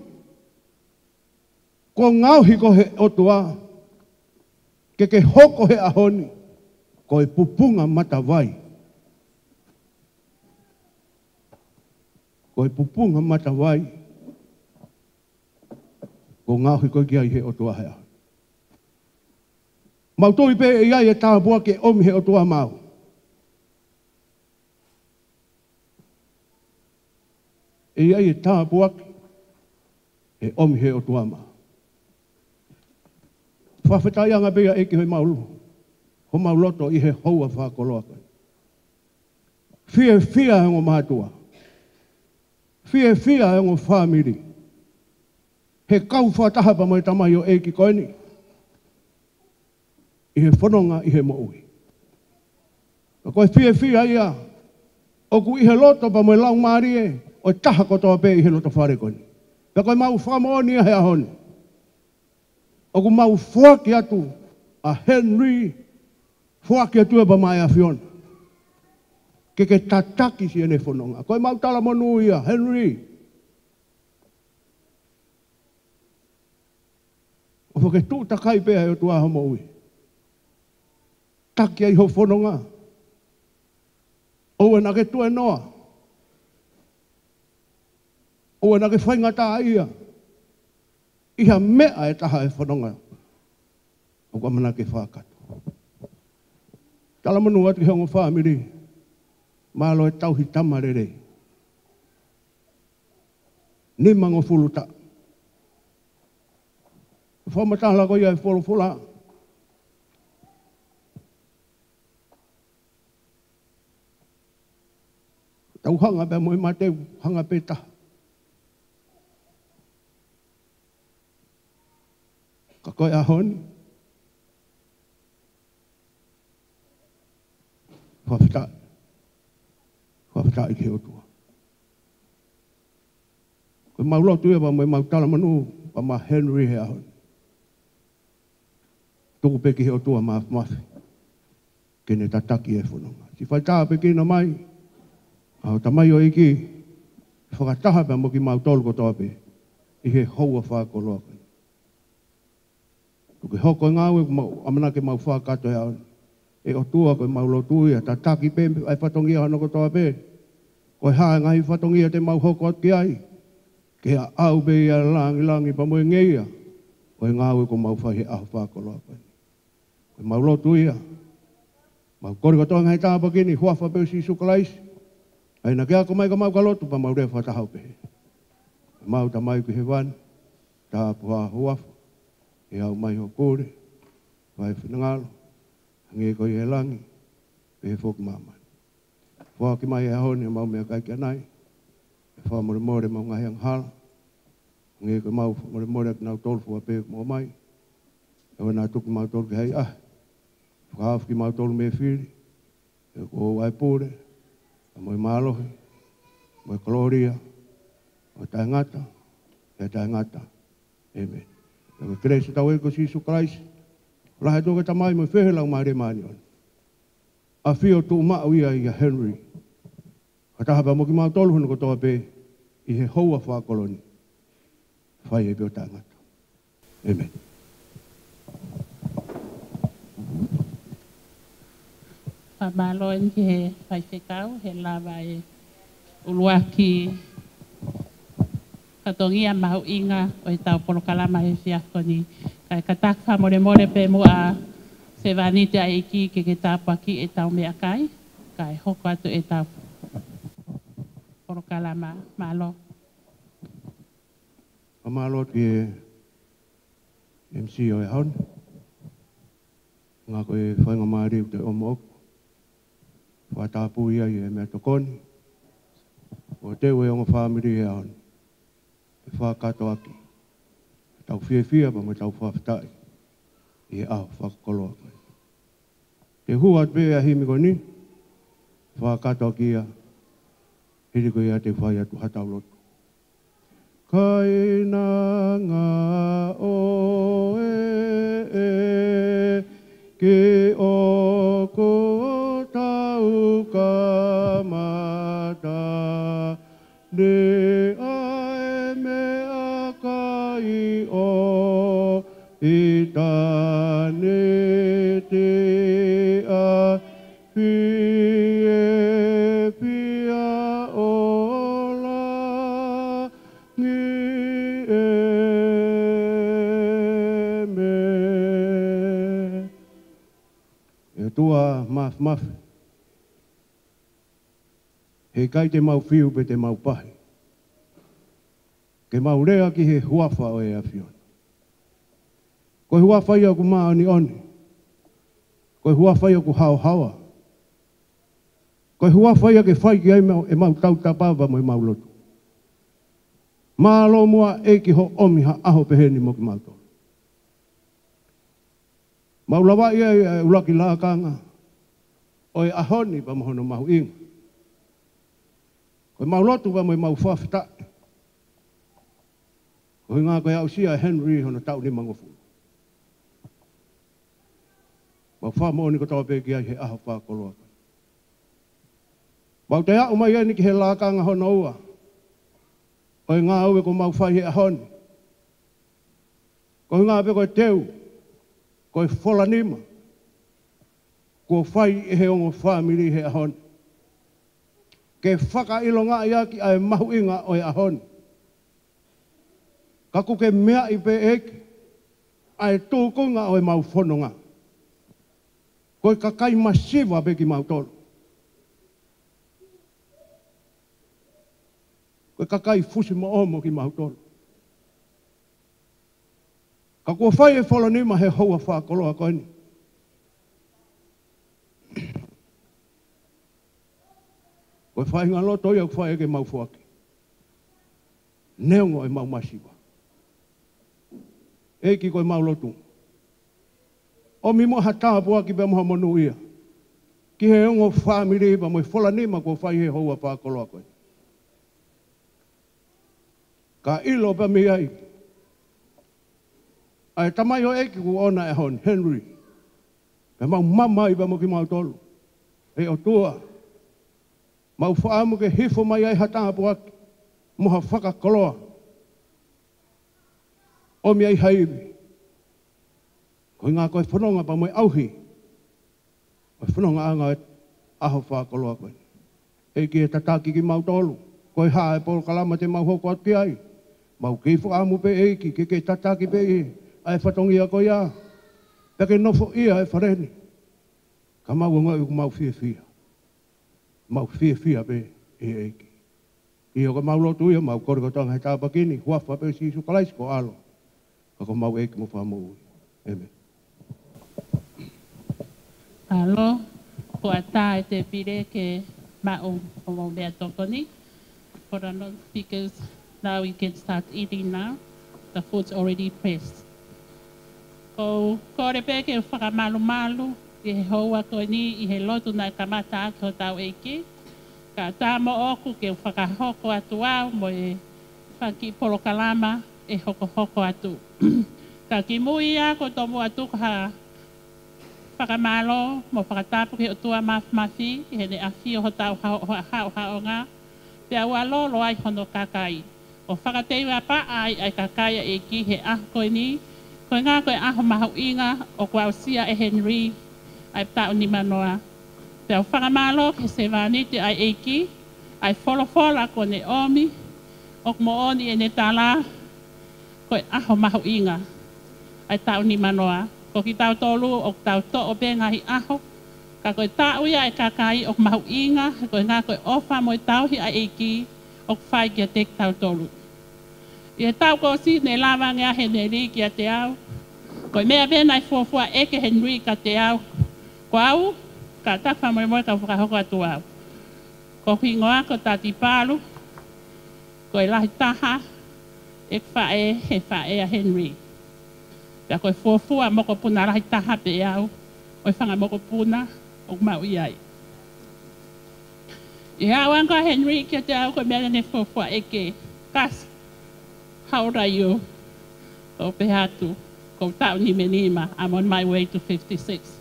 kuo ngaohi koe he ʻOtua ke ke hoko he ʻaho ni ko e pupunga matavai Ko e pupunga matavai, ko e ngaohi ko ē ki ai he ʻOtua he ʻaho. Mau tui pē ʻe ʻi ai e tāpuaki ʻe ʻomi he ʻOtua maʻau. ʻE ʻi ai e tāpuaki ʻe ʻomi he ʻOtua maʻau. Fakafetaʻi ange pē ia ʻEiki homau lo-, homau loto ʻi he houa fakakoloa ko eni. Fiefia e ongo mātuʻa. Fiefia e ongo fāmili. He kau fakataha pea mo e tamaioʻeiki ko eni ʻi he fononga ʻi he moʻui. Ka ko e fiefia ia ʻoku ʻi he loto pea mo e laumālie ʻo e taha kotoa pē ʻi he loto fale ko eni. Pea ko ʻemau fakamoʻoni ia he ʻaho ni, ʻoku mau foaki atu ʻa Henry, foaki atu ia pea maʻa e ʻAfiona ke ke tataki siʻene fononga. Ko ʻemau talamonū ia, Henry, ʻofa ke tuʻu takai pē ʻa e ʻOtua ho moʻui. Taki ai ho fononga. ʻOua naʻa ke tuenoa. ʻOua naʻa ke faingataʻaʻia ʻi ha meʻa ʻe taha he fononga ʻoku ʻamanaki ke fakakakato. Talamonū atu ki he ongo fāmili. Mālō e tauhi tama lelei. Nimangofulu taʻu. Fakamatala ko ia e folofola. Tau hanga pē mo e mate, hanga pē taha. Ka ko e ʻaho ni, fakafetaʻi. Fakafetaʻi ki he ʻOtua. Ko ʻemau lotu ia pea mo ʻemau talamonū pea maʻa Henry he ʻaho ni. Tuku pē ki he ʻOtua Māfimafi ke ne tataki e fononga. Siʻi faitā pē ke na mai ʻa e tamaioʻeiki, fakataha pea mo kimautolu kotoa pē ʻi he houa fakakoloa ko eni. Tuku ke hoko e ngāue ʻoku mau ʻamanaki ke mau fakakakato he ʻaho ni. ʻE ʻOtua, ko ʻemau lotu ia, tataki pē ʻa e fatongia hono kotoa pē. Ko e hā e ngaahi fatongia te mau hoko atu ki ai, ke aʻau pē ia e langilangi pea mo e ngeia ʻo e ngāue ʻoku mau fai he ʻaho fakakoloa ko eni. Ko ʻemau lotu ia, mau kole kotoa e ngaahi tāpuaki ni ʻi he huafa pē ʻo Sīsū Kalaisi. ʻA ia naʻa ke ako mai ka mau ka lotu pea mau lea fakataha ʻo pehē: ʻEmau Tamai ʻoku ʻi hēvani, tapuhā ho huafa, ke aʻu mai hoʻo pule, fai ho finangalo, hangē ko ia ʻi langi, pehē foki ʻi māmani. Foaki mai he ʻaho ni ʻemau meʻakai ki ʻanai, ʻo fakamolemole ʻemau ngaahi angahala, hangē ko ʻemau fakamolemole ʻa kinautolu fua pē ʻoku mou ʻomai. ʻOua naʻa tuku kimautolu ki he ʻahiʻahi, fakahaofi kimautolu mei he fili, he ʻoku ʻoʻou ʻa e pule, pea mo e mālohi, mo e kolōlia, ʻo taʻengata pea taʻengata. ʻĒmeni. Pea ko e kelesi ʻa hotau ʻEiki ko Sīsū Kalaisi, ʻofa lahi ʻa e ʻOtua ko e Tamai, mo e feohi ʻa e Laumālie Māʻoniʻoni, ʻafio tuʻumaʻu ia ʻia Henry, fakataha pea mo kimautolu hono kotoa pē ʻi he houa fakakoloa ni, fai ai pē ʻo taʻengata. ʻĒmeni. Fakamālō eni ki he faifekau he lava e ʻuluaki fatongia mahuʻinga ʻo ʻetau polokalama he efiafi ko eni. Kae kātaki fakamolemole pē muʻa, sevāniti ʻa e ʻEiki, ke ke tāpuakiʻi ʻetau meʻakai kae hoko atu ʻetau polokalama. Mālō. Fakamālō ki he M C ʻo e ʻaho ni. Ngā ko e faingamālie ʻoku te ʻomi ʻoku fakatapui ai e meʻatokoni ʻoku teu ʻe he ongo fāmili he ʻaho ni, ke fakakakato ʻaki ʻetau fiefia pea mo ʻetau fakafetaʻi ʻi he ʻaho fakakoloa ko eni. Te u hū atu pē ʻa e himi ko eni, fakakakato ʻaki ia, hili ko ia te u fai atu haʻatau lotu. Kainanga ʻo e ʻEiki, ʻoku tau kamata ni ʻa e meʻakai ʻo ʻitāniti, ʻa e fiefia ʻo e ʻOtua Māfimafi, heʻikai te mau fiu pe te mau pahi ke mau lea ki he huafa ʻo e ʻAfiona. Ko e huafa ia ʻoku māʻoniʻoni. Ko e huafa ia ʻoku haohaoa. Ko e huafa ia ke fai ki ai ʻemau, ʻemau tautapa pea mo ʻemau lotu. Mālō muʻa ʻEiki hoʻo ʻomi ha ʻaho pehē ni mo kimautolu. Mau lavaʻi ai ʻa e ʻuluaki lakanga ʻo e ʻaho ni pea mo hono mahuʻinga. Ko ʻemau lotu pea mo ʻemau fakafetaʻi koeʻuhi ko e aʻusia ʻe Henry hono taʻu nimangofulu. Mau fakamoʻoni kotoa pē ki ai he ʻaho fakakoloa ko eni. Mau toe aʻu mai eni ki he lakanga hono ua ʻo e ngāue kuo mau fai he ʻaho ni. Koeʻuhi pē ko e teu, ko e folanima kuo fai ʻe he ongo fāmili he ʻaho ni ke fakaʻilongaʻi ʻaki ʻa e mahuʻinga ʻo e ʻaho ni. Ka ʻoku ke meaʻi pē ʻEiki ʻa e tūkunga ʻo ʻemau fononga. Ko e kakai masiva pē kimautolu. Ko e kakai fusimoʻomo kimautolu. Ka kuo fai e folanima he houa fakakoloa ko eni. Ko e faʻahinga loto ia ʻoku fai ʻaki ʻemau foaki neongo ʻemau masiva. ʻEiki, ko ʻemau lotu, ʻomi muʻa ha tāpuaki pea mo ha monūʻia ki he ongo fāmili pea mo e folanima kuo fai he houa fakakoloa ko eni. Ka ʻilo pē mei ai ʻa e tamaioʻeiki kuo ʻoʻona he ʻaho ni, Henry. Pea mau mamahi pea mo kimautolu. ʻE ʻOtua, mau fakaʻamu ke hifo mai ai ha tāpuaki mo ha fakakoloa. ʻOmi ai ha ivi koeʻuhi ko e fononga pea mo e ʻauhi ʻo e fonongaʻanga ʻo e ʻaho fakakoloa ko eni. ʻEiki, ʻe tataki kimautolu, ko e hā e polokalama te mau hoko atu ki ai. Mau kei fakaʻamu pē ʻEiki ke ke tataki pē ʻa e fatongia ko ia, pea ke nofoʻia e fale ni. Ka mau ongoʻi ʻoku mau fiefia. Mau fiefia pē ʻi he ʻEiki. ʻIo, ko ʻemau lotu ia, mau kole kotoa ʻa e tāpuaki ni he huafa pē ʻo Sīsū Kalaisi ko ho ʻAlo, ka ko homau ʻEiki mo Fakamoʻui. ʻĒmeni. Mālō, ko e ʻatā e tēpile ke maʻu hoʻomou meʻatokoni. Hold on, because now we can start eating now. The food's already placed. Ko u kole pē ke u fakamalumalu ʻi he houa ko eni ʻi he lotu naʻe kamata ʻaki hotau ʻEiki. Kae ʻatā moʻoku ke u fakahoko atu au mo e fanga kiʻi polokalama ʻe hokohoko atu. Ka kimui ia, ʻoku ou tomuʻa tuku ha fakamālō mo fakatapu ki he ʻOtua Māfimafi ʻi heʻene ʻafio hotau hao-, haʻohaʻonga, pea ʻoua lolo ai hono kakai. ʻO fakateuapaʻa ai ʻa e kakai ʻa e ʻEiki he ʻaho ko eni, koeʻuhi ko e ʻaho mahuʻinga ʻoku aʻusia ʻe Henry ʻa e taʻu nimanoa. Pea ʻoku ou fakamālō ki he sevāniti ʻa e ʻEiki, ʻa e folofola kuo ne ʻomi, ʻoku moʻoni ʻene tala, ko e ʻaho mahuʻinga ʻa e taʻu nimanoa. Ko kitautolu ʻoku tau toʻo pē ngaahi ʻaho, ka ko e taʻu ia ʻa e kakai ʻoku mahuʻinga, koeʻuhi ko e ʻofa mo e tauhi ʻa e ʻEiki ʻoku fai kiate kitautolu. ʻI he taʻu kuo ʻosi ne lava ange ʻa Henry kiate au. Ko e meʻa pē naʻe fuofua ʻeke ʻe Henry kiate au, ko au, ka ta fakamolemole ka u fakahoko atu au. Ko hoku hingoa ko Tati Palu, ko e lahi taha ʻeku faʻē he faʻē ʻa Henry. Pea ko e fuofua mokopuna lahi taha pē au ʻo e fanga mokopuna ʻoku mau ʻi ai. ʻI he aʻu ange ʻa Henry kiate au, ko e meʻa naʻa ne fuofua ʻeke, "Kas, how old are you?" Ko u pehē atu, "Ko u taʻu nimanima, I'm on my way to fifty-six."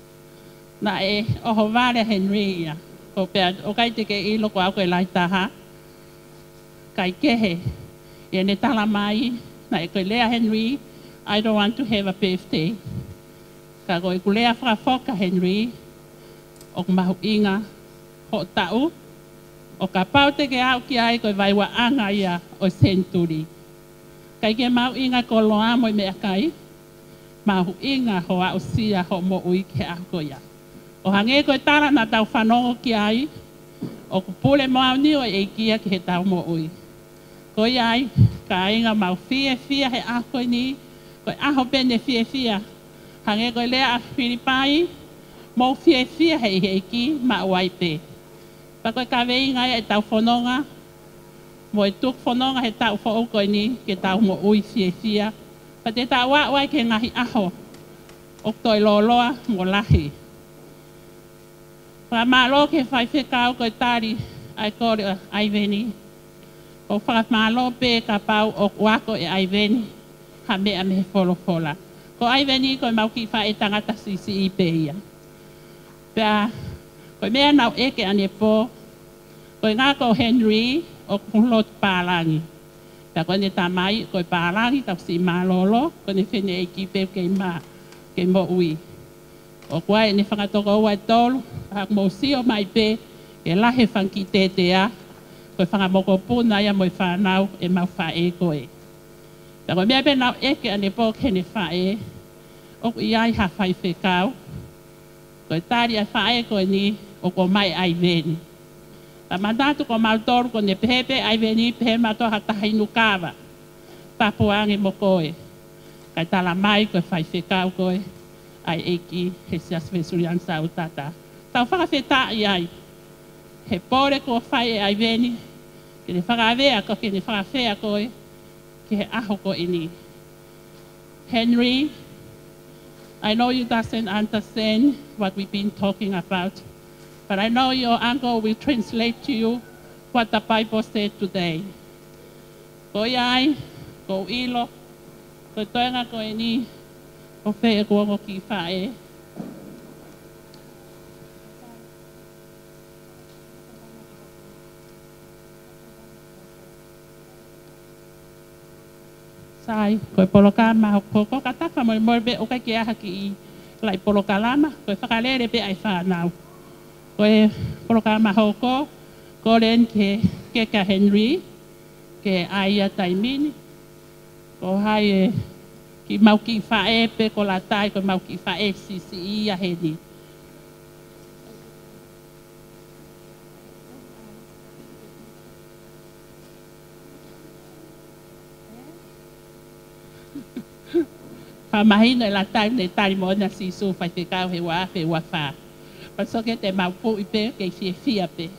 Naʻe ʻohovale ʻa Henry ia. Ko u pehē atu, "ʻOku ʻikai te ke ʻilo ko au ko e lahi taha?" Kae kehe, ʻi heʻene tala mai, naʻe ko e lea ʻa Henry, "I don't want to have a birthday." Ka ko ʻeku lea fakafoki kia Henry, "ʻOku mahuʻinga hoʻo taʻu, ʻo kapau te ke aʻu ki ai ko e vaeuaʻanga ia ʻo e senituli. ʻIkai ke mahuʻinga e koloa mo e meʻakai, mahuʻinga hoʻo aʻusia hoʻo moʻui ki he ʻaho ko ia." ʻO hangē ko e tala naʻa tau fanongo ki ai, ʻoku pule moʻoni ʻa e ʻEiki ia ki heʻetau moʻui. Ko ia ai, kāinga, mau fiefia he ʻaho ko eni, ko e ʻaho pē ne fiefia. Hangē ko e lea ʻa Filipai, mou fiefia he ʻEiki maʻu ai pē. Pea ko e kaveinga ia ʻetau fononga, mo e tuku fononga he taʻu foʻou ko eni, ke tau moʻui fiefia. Pea te tau aʻu ai ki he ngaahi ʻaho ʻoku toe lōloa mo lahi. Fakamālō ki he faifekau ko e tali ʻa e kole ʻa ʻAiveni. ʻOku fakamālō pē kapau ʻoku ako ʻe ʻAiveni ha meʻa mei he folofola. Ko ʻAiveni ko ʻemau kiʻi faʻē tangata siʻisiʻi pē ia. Pea ko e meʻa naʻe ʻeke ʻanepō, ko e ʻuhinga ko Henry ʻoku lotu pālangi. Pea ko ʻene tamai, ko e pālangi, tau siʻi mālōlō, ko ʻene fineʻeiki pē kei mā, kei moʻui. ʻOku ʻi ai ʻene fanga tokoua ʻe tolu, ʻa ia ʻoku mou sio mai pē, ke lahi e fanga kiʻi tetea, ko e fanga mokopuna ia mo e fānau ʻemau faʻē ko ē. Pea ko e meʻa pē naʻe ʻeke ʻanepō ki heʻene faʻē, ʻoku ʻi ai ha faifekau, ko e tali ʻa e faʻē ko eni, ʻoku ʻomai ʻe ʻAiveni. Pea manatu ko mautolu ko ʻene pehē pē ʻAiveni, pehē mautolu ha taha inu kava. Tapu ange mo koe. Kae tala mai ko e faifekau koe ʻa e ʻEiki he Siasi Uēsiliana Sautata. Tau fakafetaʻi ai. He pole kuo fai ʻe ʻAiveni, ke ne fakaavea koe, ke ne fakaafeʻi koe ki he ʻaho ko eni. Henry, I know you doesn't understand what we've been talking about, but I know your uncle will translate to you what the Bible said today. Ko ia ai, ʻoku ou ʻilo, ko e toenga ko eni, ʻoku fai ʻe he ongo kiʻi faʻē. Sai, ko e polokalama hoko, ka tafa mo mo be o ka ke aha ki i lai polokalama, ko e fakalele pē ʻa e fānau. Ko e polokalama hoko, ko len ke, ke ka Henry, ke ʻai ʻa taimi ni, ko hai e kiʻi mau kiʻi faʻē pē ko Latai, ko mau kiʻi faʻē siʻisiʻi ia heni. Fakamahino ʻe Latai ne tali moʻoni ʻa Sīsū faifekau he ua afe ua fā. Pea sio ki he mau puʻi pē, kei fiefia pē.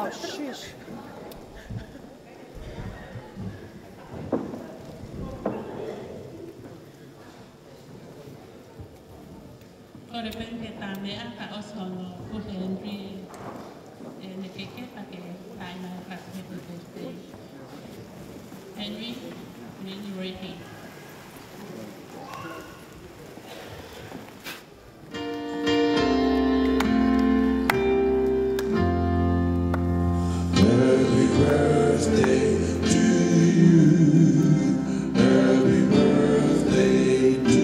Kole pē ke tā meʻa kae ʻosi hono puke ʻe Henry ʻene keke pea ke tā mai ha happy birthday. Henry, when you're ready. Happy birthday to you. Happy birthday to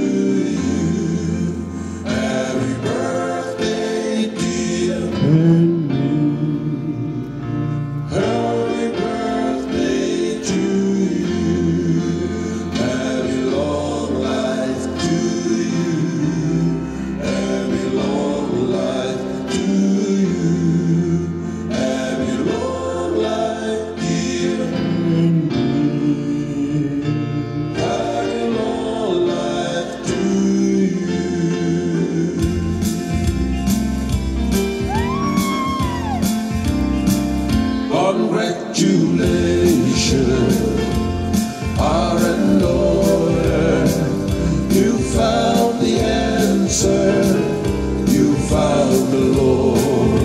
you. Happy birthday, dear Henry. Happy birthday to you. Happy long life to you. Happy long life to you. Happy long life, dear Henry. Happy long life to you. Congratulations, R and Lord. You found the answer. You found the Lord.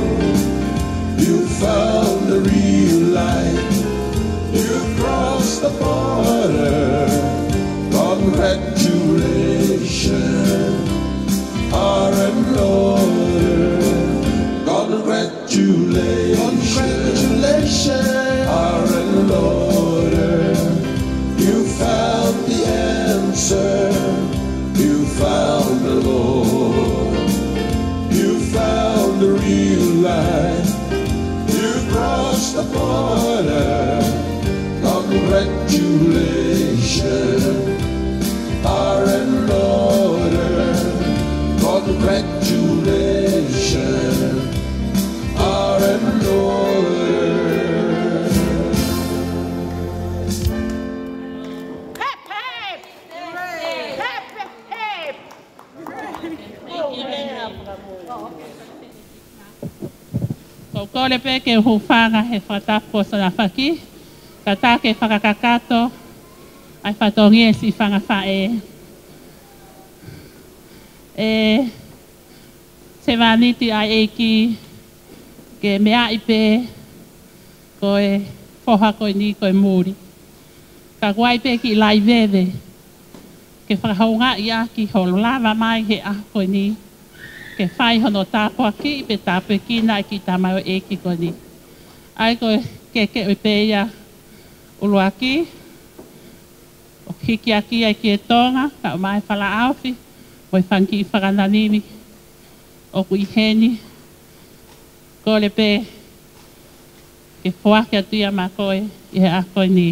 You found the real light. You crossed the border. Congratulations, R and Lord. Congratulations. Congratulations, R and Lord. You found the answer. You found the Lord. You found the real light. You crossed the border. Congratulations, R and Lord. Congratulations, R and Lord. Hip, hip! Hip, hip! Ko e kole pē ke hūfanga he fakatapu ko Sonafaki, ka tā ke fakakakato ʻa e fatongia ʻa e siʻi fanga faʻē. ʻE sevāniti ʻa e ʻEiki ke meaʻi pē ko e foha ko eni ko e muli. Ka kuo ʻi ai pē kiʻi laiveve ke fakahoungaʻi ʻaki hoʻo lava mai he ʻaho ko eni ke fai hono tāpuakiʻi pe tāpuekina ʻa e kiʻi tamaioʻeiki ko eni. ʻA ia ko e keke ʻo e pē ia ʻuluaki ʻoku hiki ʻaki ai ki he Tonga, kae ʻumaʻā e falaʻaofi mo e fanga kiʻi fakananimi ʻoku ʻi heni. Kole pē ke foaki atu ia maʻa koe ʻi he ʻaho ko eni.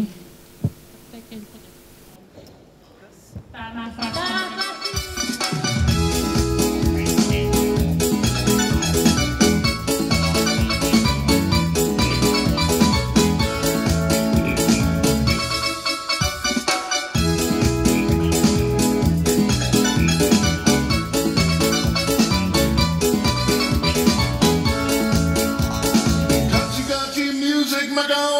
Kachi kachi music, Macau.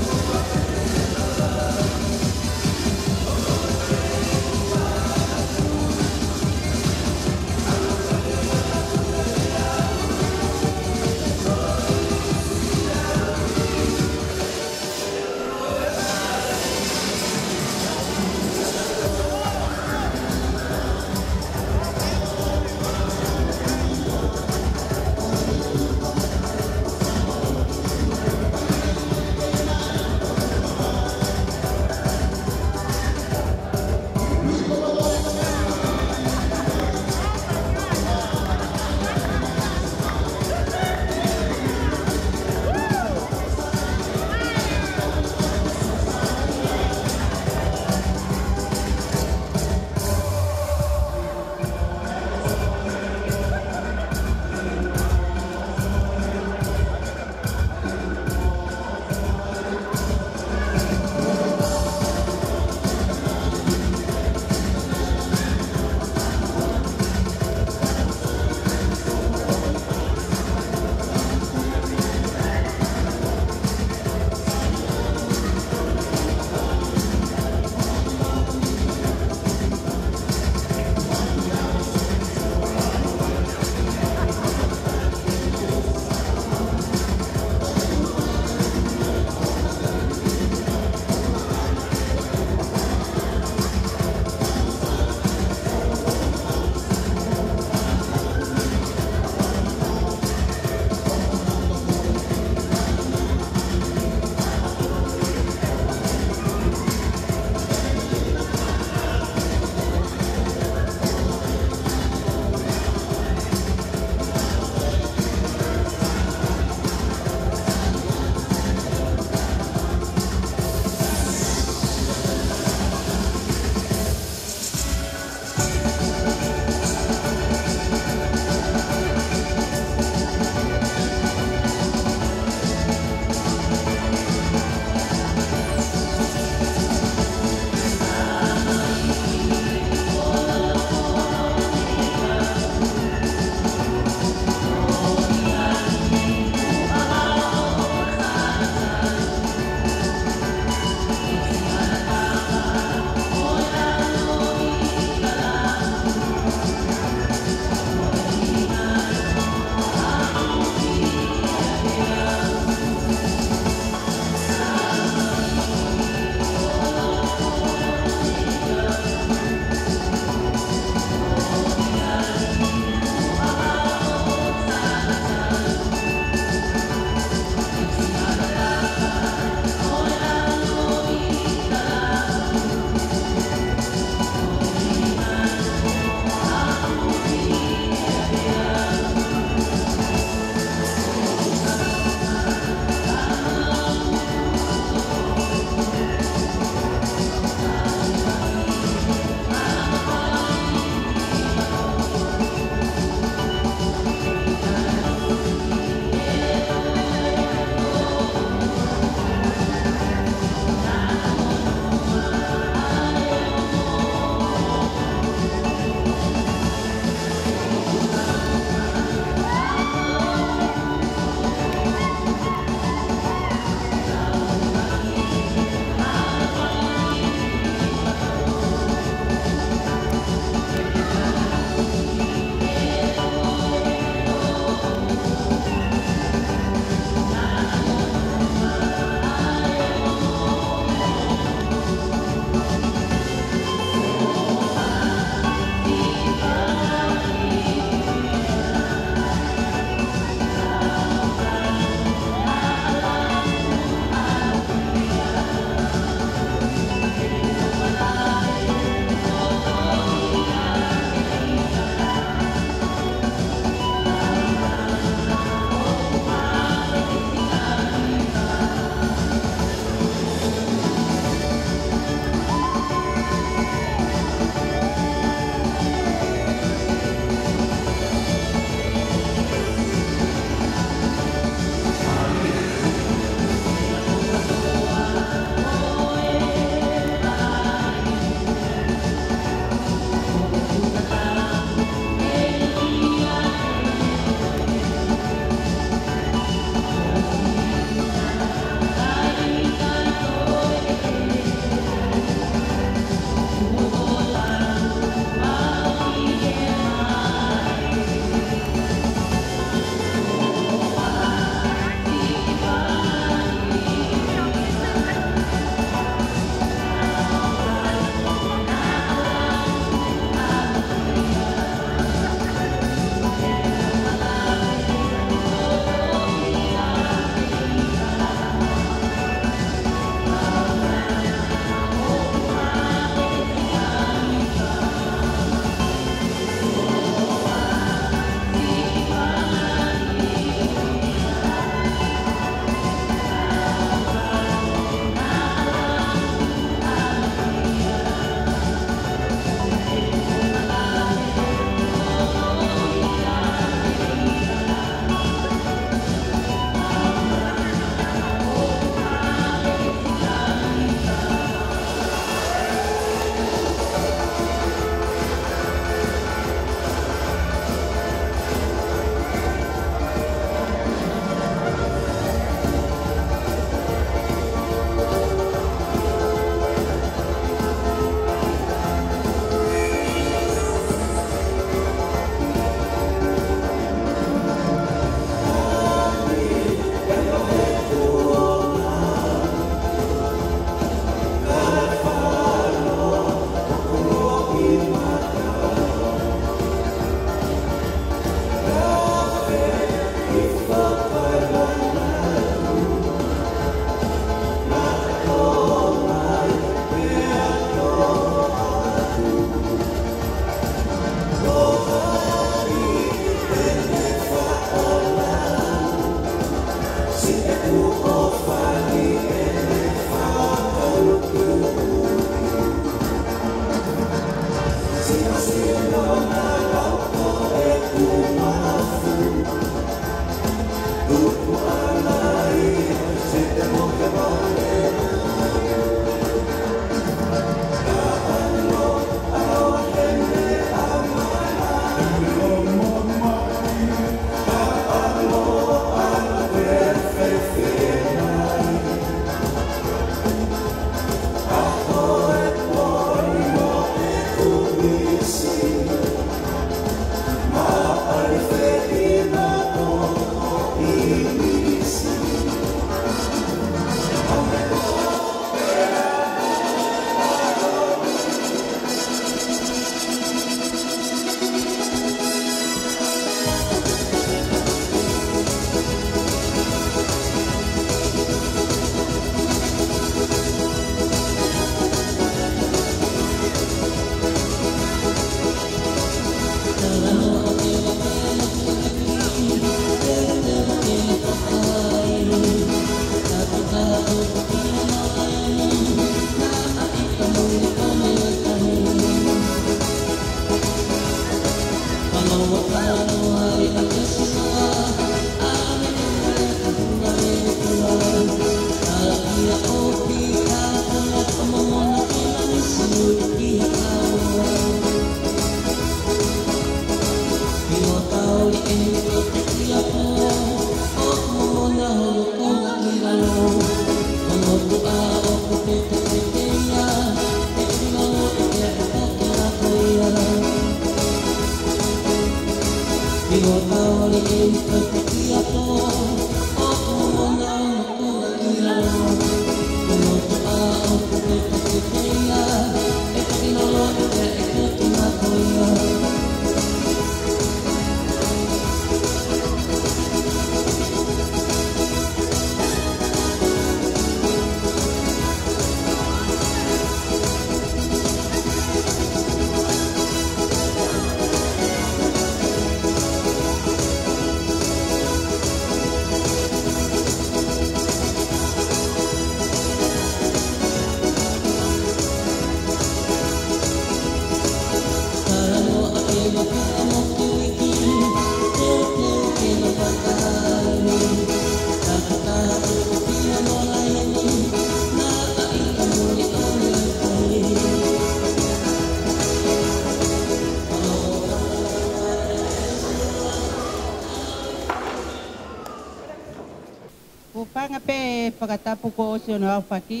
Hūfanga pē fakatapu kuo ʻosi hono aofaki,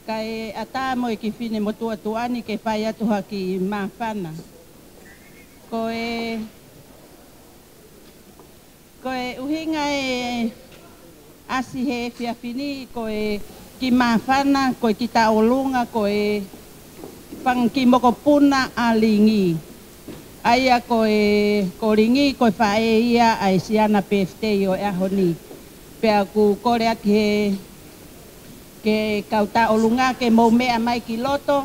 kae ʻatā mo e kiʻi finemotuʻa tuʻa ni ke fai atu ha kiʻi māfana. Ko e, ko e ʻuhinga e ʻasi he efiafi ni, ko e kiʻi māfana, ko e kiʻi tauʻolunga, ko e fanga kiʻi mokopuna ʻa Lingi. ʻA ia ko e, ko Lingi, ko e faʻē ia ʻa e siana birthday ʻo e ʻaho ni. Pea ʻoku kole atu he, ki he kau tauʻolunga ke mou meʻa mai ki loto.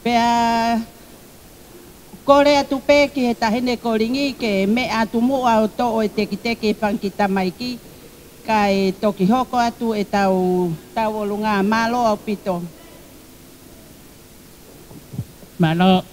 Pea kole atu pē ki he taʻahine ko Lingi ke meʻa atu muʻa ʻo toʻo e tekiteki e fanga kiʻi tamaiki, kae toki hoko atu ʻetau tauʻolunga. Mālō ʻaupito. Mālō.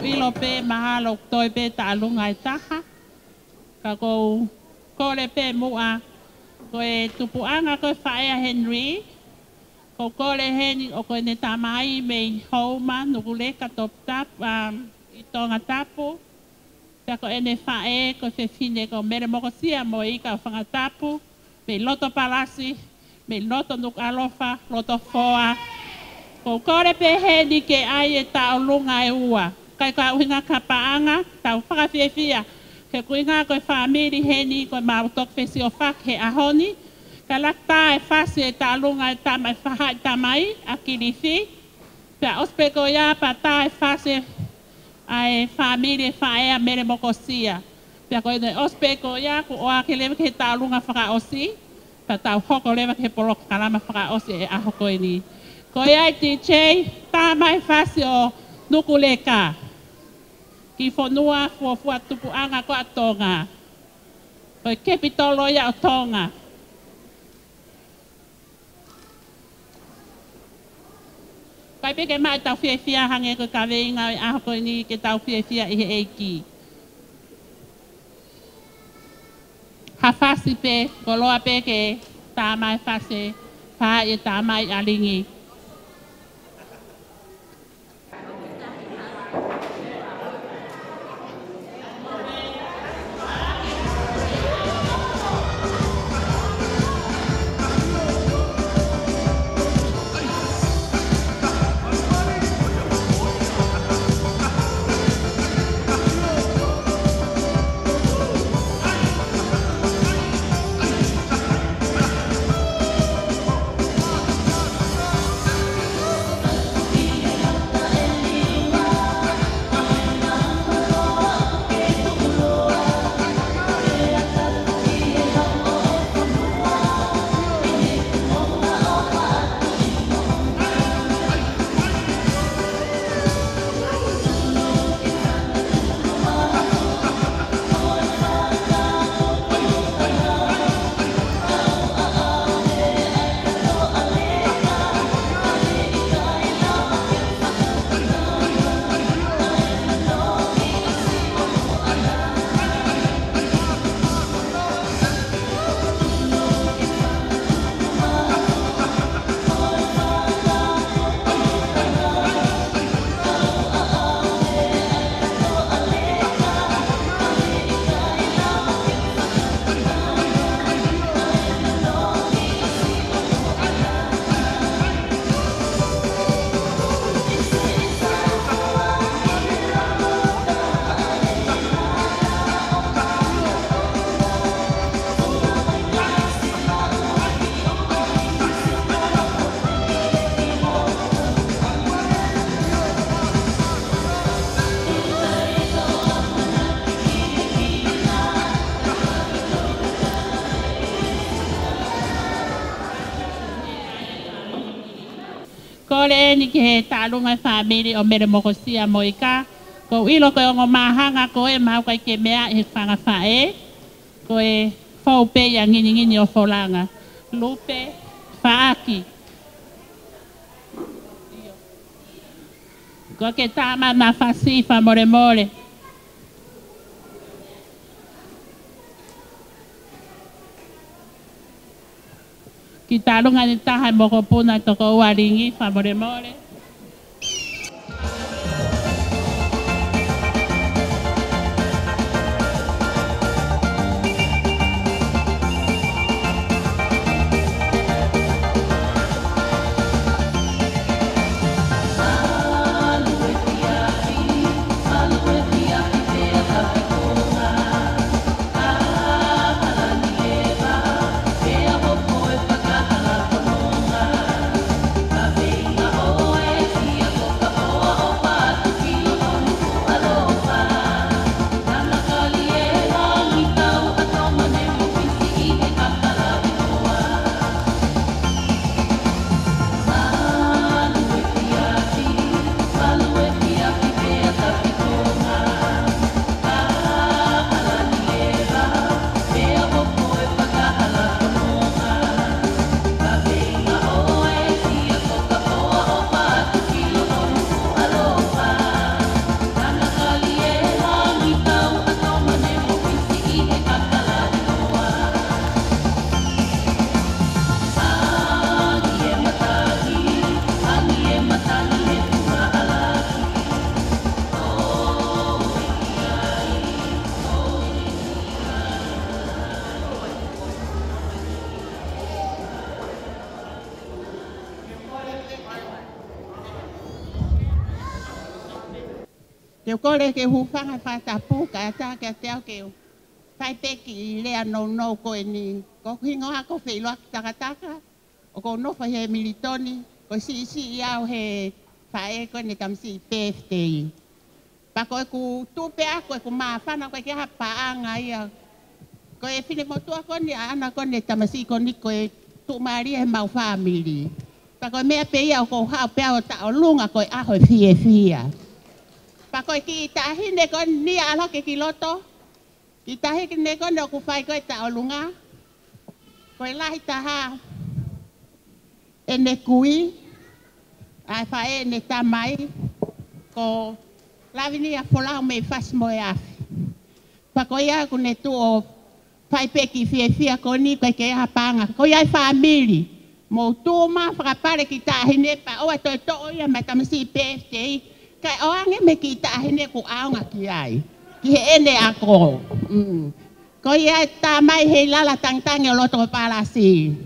ʻIlo pē mahalo ʻoku toe pē taʻalunga ʻe taha. Ka ʻoku ou kole pē muʻa, ko e tupuʻanga ko e faʻē ʻa Henry, ʻoku ou kole heni ʻoku ʻene tamai mei Houma, Nukuleka, Toputapu, ʻa, ʻi Tongatapu. Pea ko ʻene faʻē ko e fefine ko Mele Mokosia Moika ʻo Fangatapu, mei loto Palasi, mei loto Nukuʻalofa, loto Foa. ʻOku ou kole pē heni ke ʻai e taʻalunga ʻe ua. ʻIkai ko ha ʻuhinga ka paʻanga, tau fakafiefia. He ko e ʻuhinga ko e fāmili heni, ko e mau toki fesiofaki he ʻaho ni. Ka ʻoku tā e fasi e taʻalunga e tama, e faʻahi tamai, ʻa Kilifi. Pea ʻosi pē ko ia pea tā e fasi ʻa e fāmili e faʻē ʻa Mele Mokosia. Pea ko ʻene ʻosi pē ko ia kuo ʻohake leva ki he taʻalunga fakaʻosi. Pea tau hoko leva ki he polokalama fakaʻosi e ʻaho ko eni. Ko ia e DJ, tā mai e fasi ʻo Nukuleka. Ki fonua fuofua tupuʻanga ko ē ʻa Tonga. Ko e capital ia ʻo Tonga. ʻIkai pē ke maʻu ʻetau fiefia hangē ko e kaveinga ʻo e ʻaho ko eni ke tau fiefia ʻi he ʻEiki. Ha fasi pē, koloa pē ke tā mai e fasi, pea ʻe tā mai ʻa Lingi. Kole eni ki he taʻalunga e fāmili ʻo Mele Mokosia Moika. ʻOku ou ʻilo ko e ongo māhanga ko ē ʻoku ʻikai ke meaʻi he fanga faʻē. Ko e fou pē ia nginingini ʻo Folanga. Lupe, Faaki. Ko ke tā mai ʻa e fasi fakamolemole. Ki taʻalunga ʻe taha e mokopuna ʻe toko ua Lingi, fakamolemole. Te u kole ke u hūfanga he fakatapu, kae ʻatā kiate au ke u fai pē kiʻi lea nounou ko eni. Ko hoku hingoa ko Feʻiloaki Takataka, ʻoku ou nofo ʻi he Militoni, ko e siʻisiʻi au he faʻē ko eni tamasiʻi P F T. Pea ko ʻeku tuʻu pē ʻaʻaku ʻeku māfana, ʻoku ʻikai ke ʻi ai ha paʻanga ia. Ko e finemotuʻa ko eni ʻaʻana ko eni tamasiʻi ko eni ko e tuʻumālie heʻemau fāmili. Pea ko e meʻa pē ia ʻoku ou haʻu pē au ʻo taʻolunga ko e ʻaho e fiefia. Pea ko e kiʻi taʻahine ko eni ʻalu hake ki loto. Kiʻi taʻahine ko eni ʻoku fai ko e taʻolunga. Ko e lahi taha ʻene kui, ʻa e faʻē ʻene tamai, ko Lavinia Folau mei Fasi-moe-Afi. Pea ko ia ʻoku ne tuʻu ʻo fai pē kiʻi fiefia ko eni, ʻoku ʻikai ke ʻi ai ha paʻanga. Ko ia e fāmili, mou tuʻu mai fakapale kiʻi taʻahine pea ʻoua toe toʻo ia mei he tamasiʻi P F T. Kae ʻoange mei he kiʻi taʻahine ʻoku ʻaonga ki ai, ki heʻene ako. Mm. Ko ia e tamai Heilala Tangitangi ʻo loto Palasi.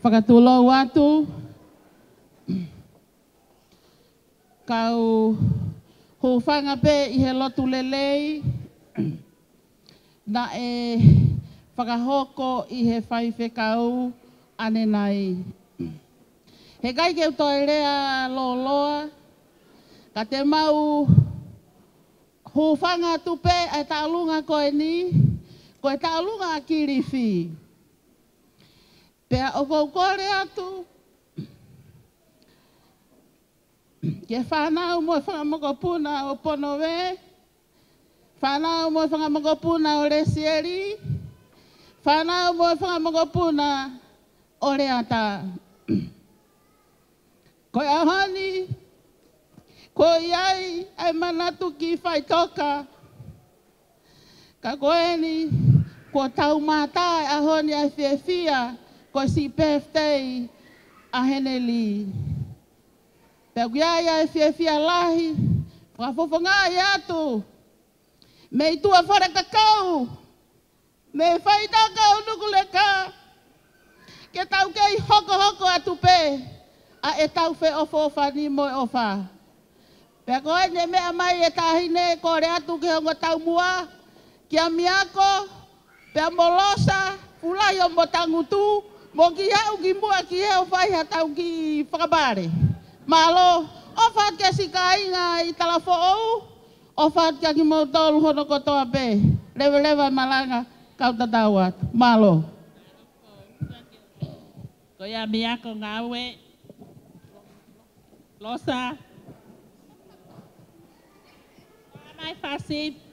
Fakatulou atu, kau hūfanga pē ʻi he lotu lelei naʻe fakahoko ʻi he faifekau ʻanenai. Heʻikai ke u toe lea lōloa, ka te mau hūfanga atu pē ʻa e taʻolunga ko eni, ko e taʻolunga ʻa Kilifi. Pea ʻoku ou kole atu, ki he fānau mo e fanga mokopuna ʻo Ponove, fānau mo e fanga mokopuna ʻo Lesieli, fānau mo e fanga mokopuna ʻo Leata. Ko e ʻaho ni, ko ia ai ʻa e manatu ki faʻitoka. Ka ko eni, kuo tau mātā e ʻaho ni ʻa e fiefia, ko e siʻi birthday ʻa Heneli. Pea ʻoku ʻi ai ʻa e fiefia lahi, fakafofongaʻi atu mei tuʻa Falekakau, mei faʻitoka ʻo Nukuleka, ke tau kei hokohoko atu pē ʻa ʻetau feʻofoʻofani mo e ʻofa. Pea ko eni ʻe meʻa mai e taʻahine, kole atu ki he ongo taumuʻa, kia Miako, pea mo Losa, Fulahi ʻo Motangutu, mo kiʻi aʻu ki muʻa ki he ʻo fai haʻatau kiʻi fakapale. Mālō, ʻofa atu ki he siʻi kāinga ʻi Talafoʻou, ʻofa atu kia kimoutolu hono kotoa pē. Leveleva e malanga, kau tatau atu. Mālō. Ko ia Miako Ngaue. Losa. Mai fasi.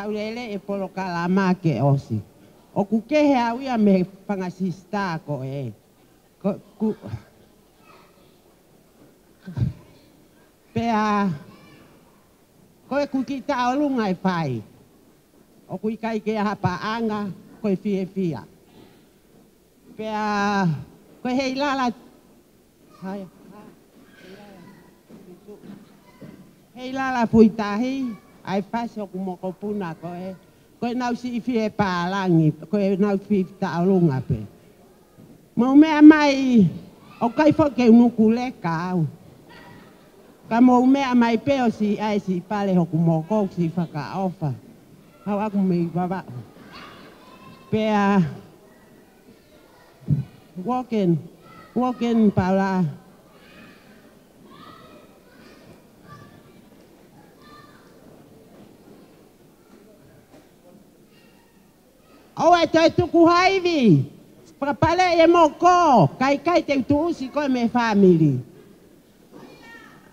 Tau lele e polokalama ke ʻosi. ʻOku kehe au ia mei he fanga sisitā ko ē. Ko, ku, pea, ko e kuki taʻolunga e fai. ʻOku ʻikai ke ʻi ai ha paʻanga, ko e fiefia. Pea, ko e heilala, hai, ha, heilala fuitahi, ʻa e fasi ʻoku mokopuna ko ē, ko ʻenau siʻi fie pālangi, ko ʻenau fie taʻolunga pē. Mou meʻa mai, ʻoku ʻikai foki ke u nuku leka au. Ka mou meʻa mai pē ʻo siʻi ʻai siʻi pale hoku moko, siʻi fakaʻofa. Haʻu ʻaku mei Vavaʻu. Pea, Woken, Woken Paula. ʻOua ʻe toe tuku ha ivi. Fakapaleʻi e moko, kae ʻikai te u tuʻusi koe mei he fāmili.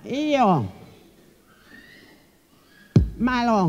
ʻIo. Mālō.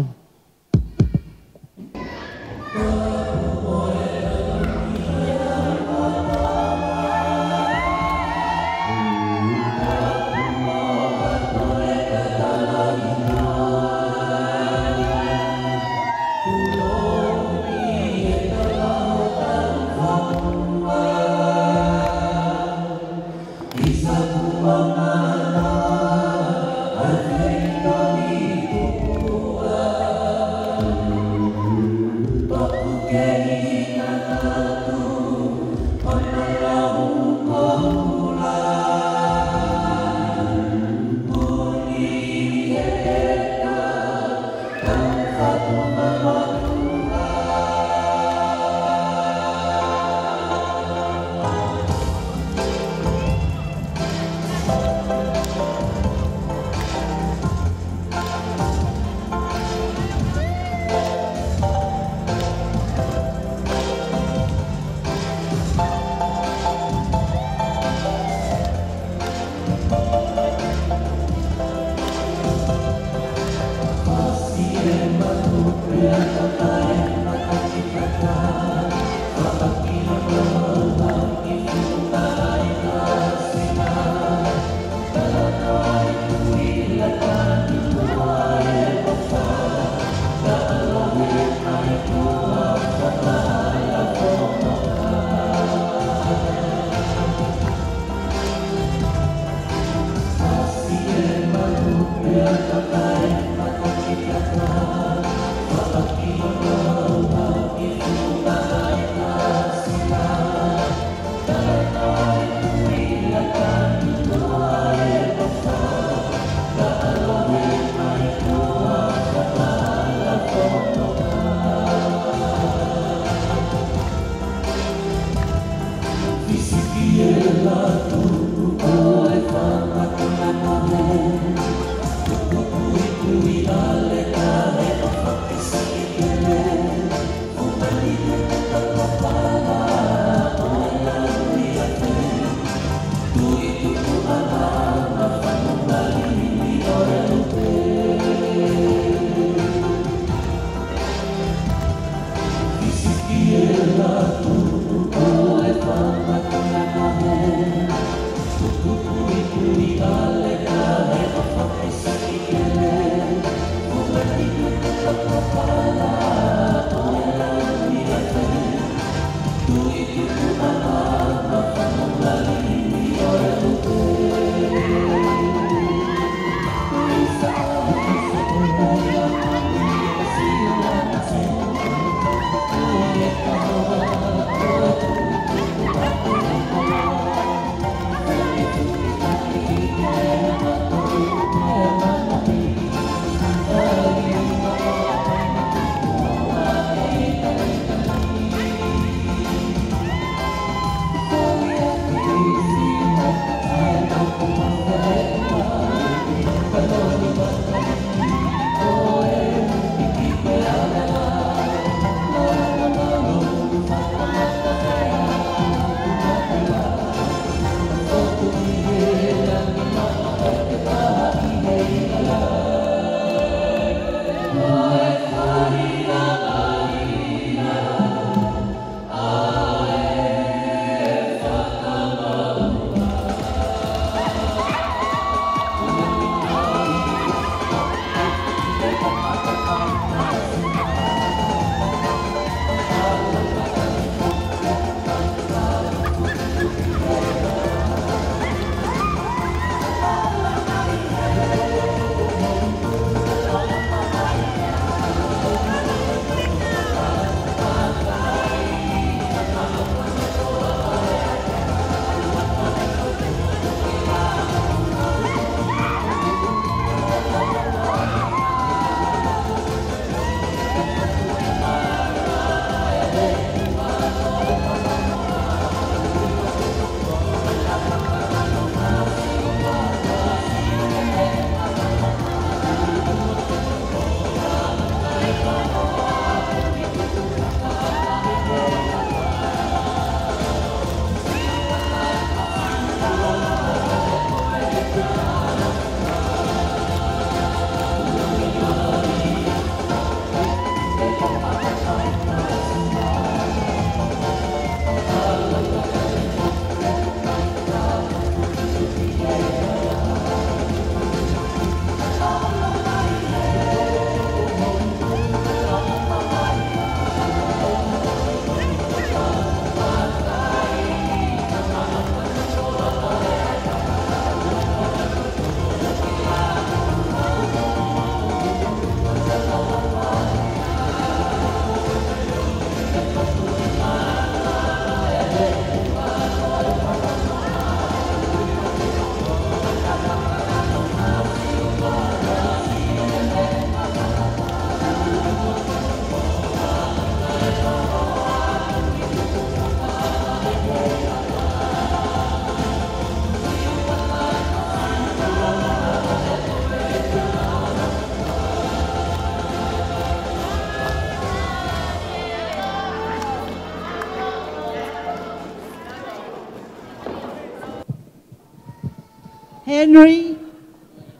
Henry,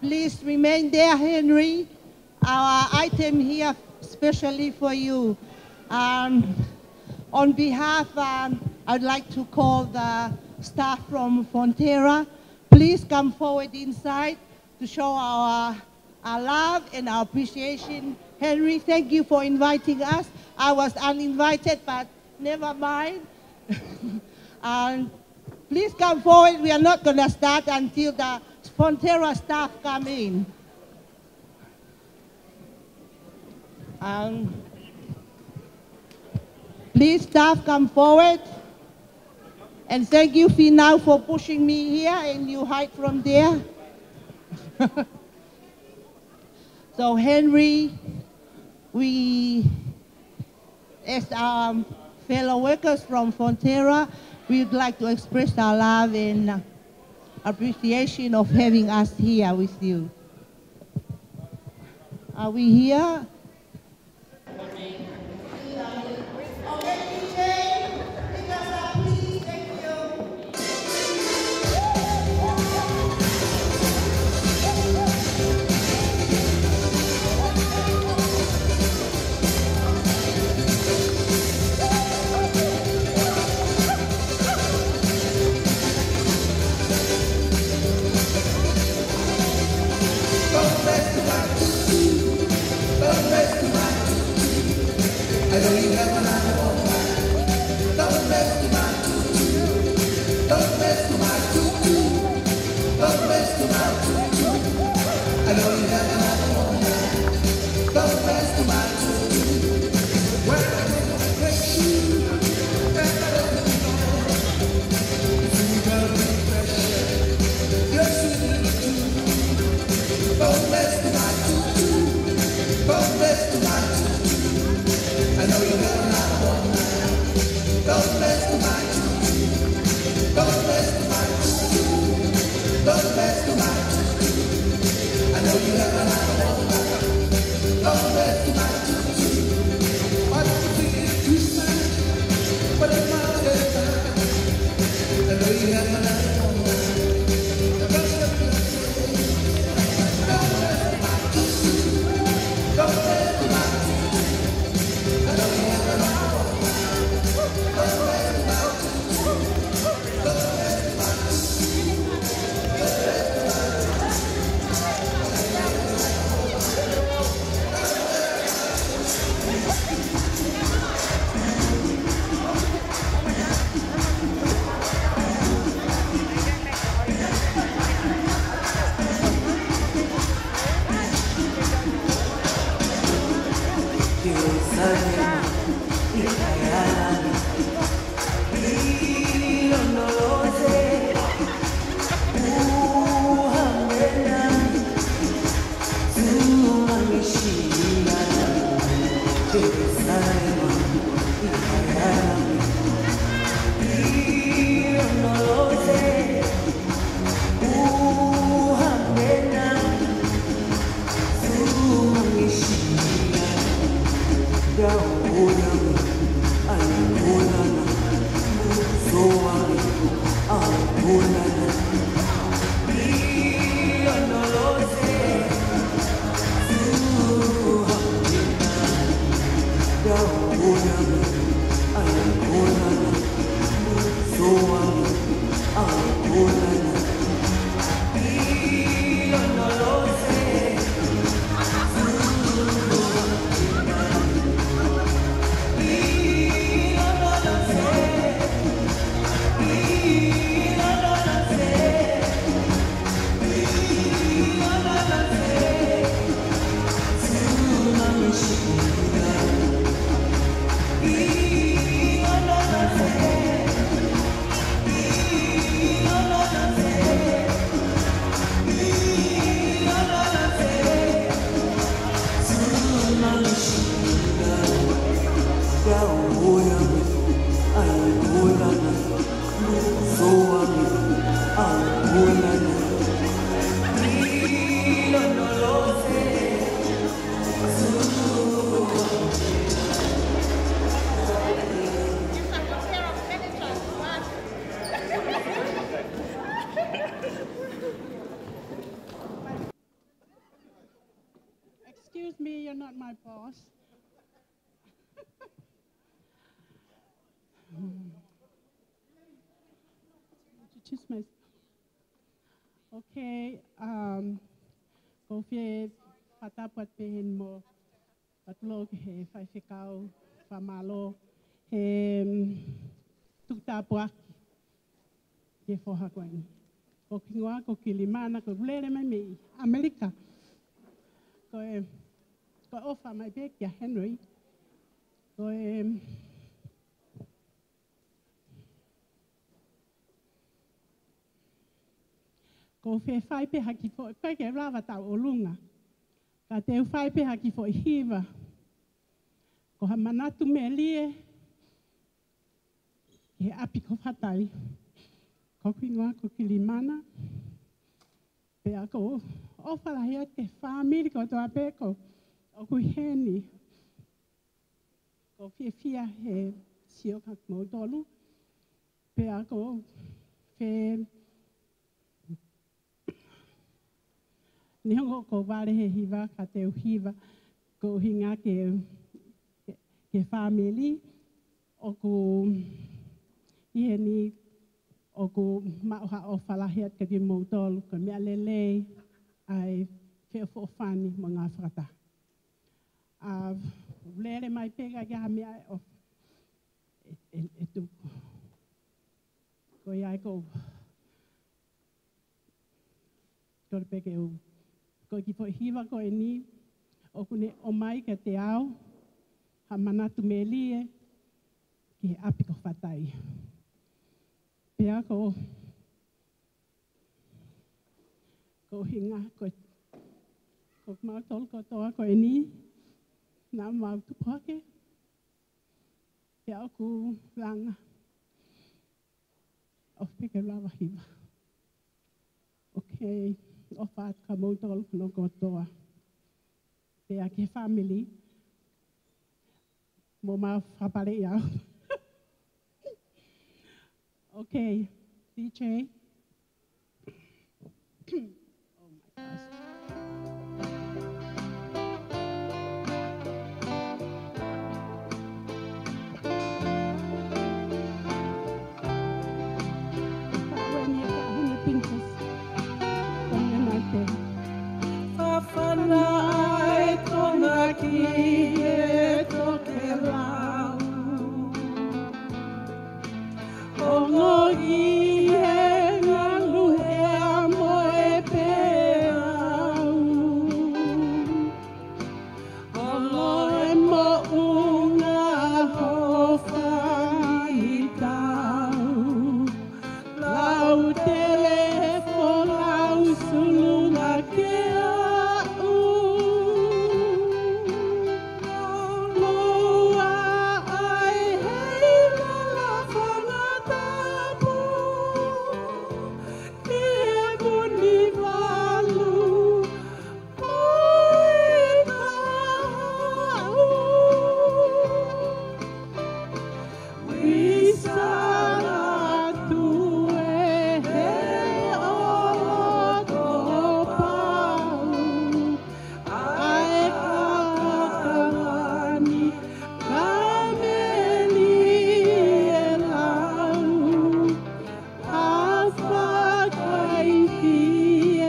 please remain there, Henry. Our item here specially for you. Um, on behalf, um, I'd like to call the staff from Fonterra. Please come forward inside to show our, our love and our appreciation. Henry, thank you for inviting us. I was uninvited, but never mind. And please come forward. We are not gonna start until the Fonterra staff come in. Um, please, staff, come forward. And thank you, Finau, for pushing me here and you hide from there. So, Henry, we, as, um, fellow workers from Fonterra, we'd like to express our love and, uh, appreciation of having us here with you. Are we here? Just my Okay, um, ʻoku ou fie fakatapu atu pē heni mo fakatulou ki he faifekau, fakamālō he, mm, tuku tāpuaki ki he foha ko eni. Ko hoku hingoa ko Kilimana, ʻoku ou lele mai mei ʻAmelika. Ko e, ko e ʻofa mai pē kia Henry. Ko e, ʻoku ou fie fai pē ha kiʻi foʻi, ʻikai ke lava tauʻolunga. Ka te u fai pē ha kiʻi foʻi hiva. Ko ha manatu melie ki he ʻapi ko Fatai. Ko hoku hingoa ko Kilimana. Pea ʻoku ou ʻofa lahi atu ki he fāmili kotoa pē ʻoku, ʻoku ʻi heni. ʻOku ou fiefia he sio kia kimoutolu. Pea ʻoku ou fie, neongo ʻoku ou vale he hiva, ka te u hiva, ko e ʻuhinga ki he, ki he fāmili ʻoku ʻi heni, ʻoku maʻu ha ʻofa lahi atu kia kimoutolu, ko e meʻa lelei ʻa e feʻofoʻofani mo e ngāue fakataha. ʻA, lele mai pē ka ʻikai ha meʻa ʻe ʻofa, ʻe, ʻe, ʻe tuku. Ko ia ai ʻoku ou, kole pē ke u, ko e kiʻi foʻi hiva ko eni, ʻoku ne ʻomai kiate au ha manatu melie ki he ʻapi ko Fatai. Pea ko, ko e ʻuhinga, ko, ko kimautolu kotoa ko eni, naʻa mau tupu hake, pea ʻoku langa, ʻofa pē ke lava hiva. Okay, ʻofa atu kia moutolu hono kotoa. Pea ki he fāmili, mou mau fakapaleʻi au. Okay, D J. Oh my gosh. Ka ʻoua ʻe ka huni pinches. Kone mai te. Fafana e Tonga ki he tokelau. Ongoʻi he ngalu ʻea mo e peau. Olo e moʻunga ho faitau. Lau tele folau sulunga ke aʻu. Loa ai hei lala fanga tapu. Ki he Vunivalu. Poi kahaʻu. Wisa atu e he ʻoto pau. ʻA e kakavani, kameli e lau. ʻA fakaʻihi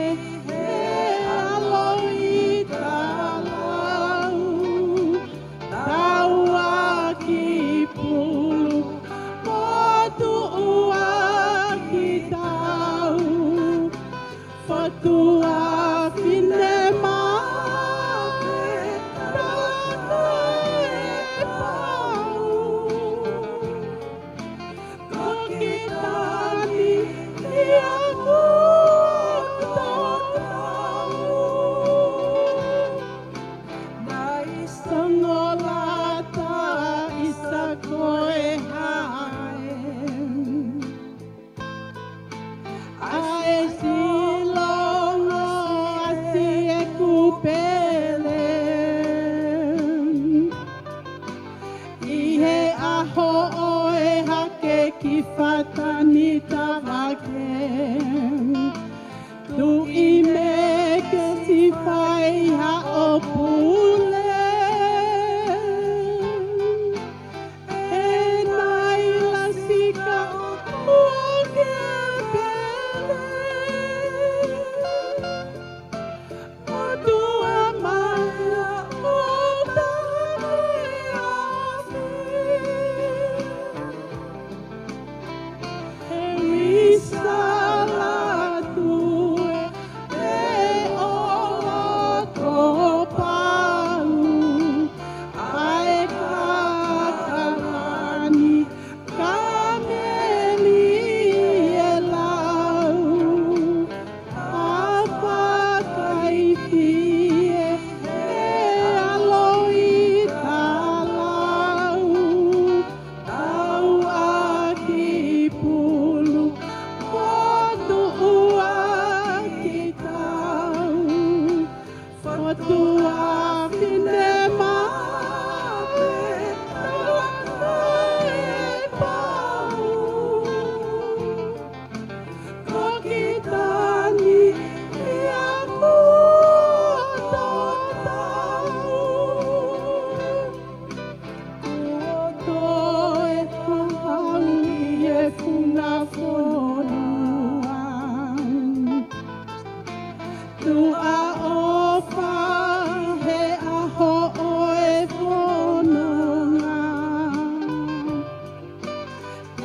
e he ʻaloʻi kalau. Tauaki pulu, motuʻaki tau. Fatuʻa finemā, tana e pau. Ko Kitani, ʻi a ku totau. Mai Songolata, ʻisa ko e hae. ʻA e silongo ʻasi e kupele. ʻI he ʻaho ʻo e hake ki Fatani Tavake. Tuʻi me ke sifai haʻo pule.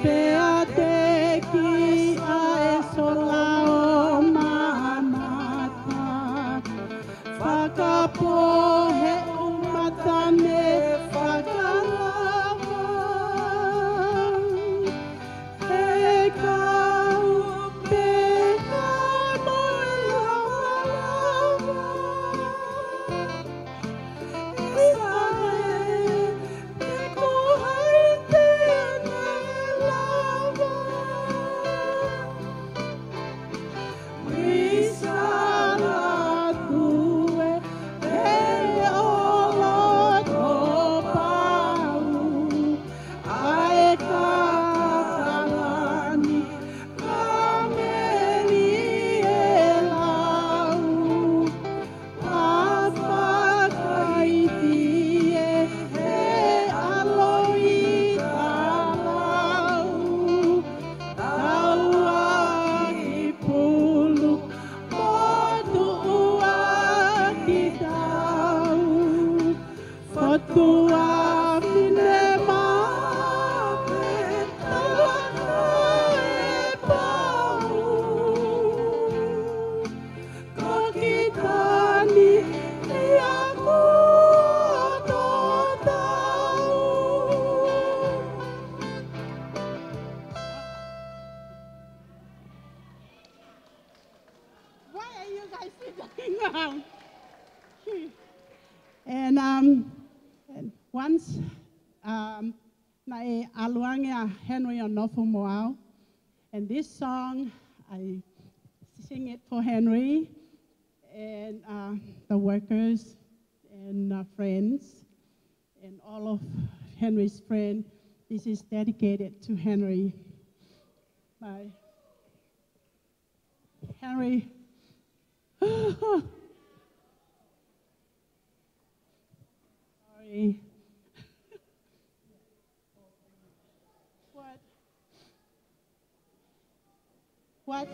Pea teʻeki ai e sola ʻo mamata, fakapō he ʻū mata ne fakalava. He kau pē ka mo e lavalava. ʻIsale, pe ko hai te ne lava. ʻIsale, tuʻu ē, he ʻolotopau ʻa e kakalani, ka meli e lau. Ka fakaʻifi ē he ʻaloʻi ka lau. Tauʻaki pulu, motuʻaki tau. Fatuʻa finemālie, tala ko e pau. Ko kita ni ia ko totau. Why are you guys sitting down? And, um, and once, um, naʻe ʻalu ange ʻa Henry ʻo nofo mo au. And this song, I sing it for Henry and, uh, the workers and, uh, friends and all of Henry's friends. This is dedicated to Henry. Bye. Henry. Sorry. What? What?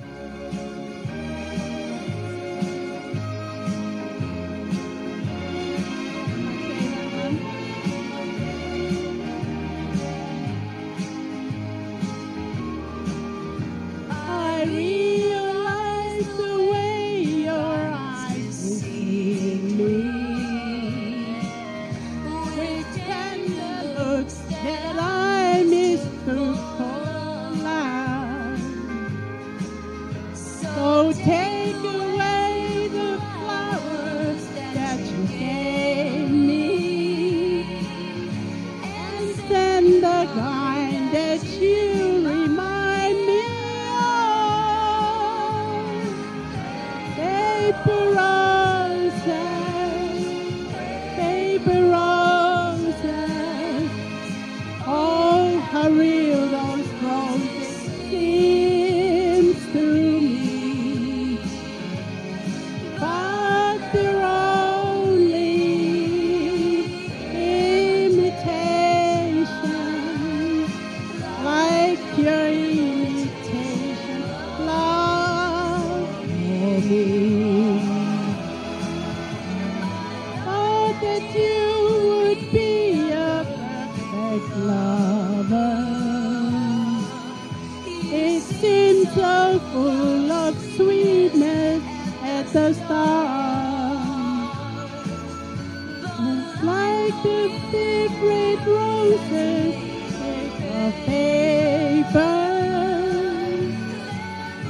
I realize the way your eyes see me, with tender looks that I miss to call out. So take away the flowers that you gave me, and send the kind that you remind me of. Paper roses, paper roses. Oh, how real those roses seems to me. But they're only imitations, like your imitation love for me. Thought that you would be a perfect lover. It seemed so full of sweetness at the start. Like the favorite roses of paper,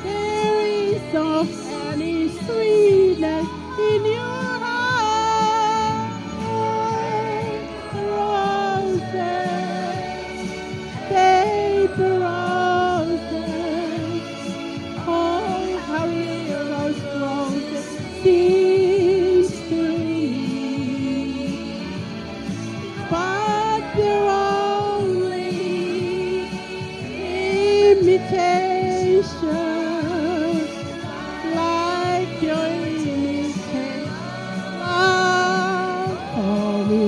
there is no any sweetness in your heart. Roses, paper roses. Oh, how real those roses seems to me. But they're only imitations, like your imitation love for me.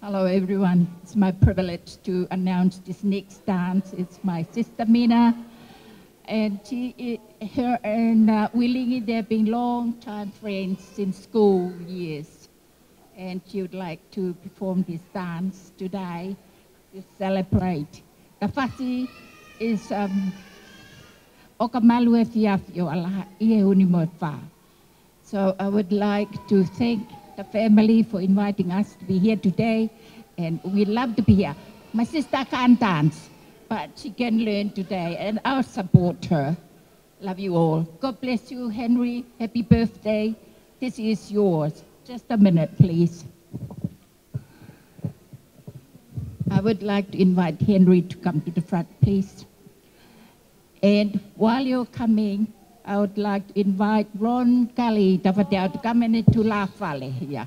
Hello, everyone. It's my privilege to announce this next dance. It's my sister Mina, and she, i- her and uh, Willie, they've been long time friends since school years, and she would like to perform this dance today to celebrate. The fasi is um, ʻOka Malu Efiafi ʻo Alaha ʻi he Uni mo e Fā. So I would like to thank the family for inviting us to be here today, and we love to be here. My sister can't dance, but she can learn today, and I'll support her. Love you all. God bless you, Henry. Happy birthday. This is yours. Just a minute, please. I would like to invite Henry to come to the front, please. And while you're coming, I would like to invite Ron Kali Tafatiau to come and to La Fale here.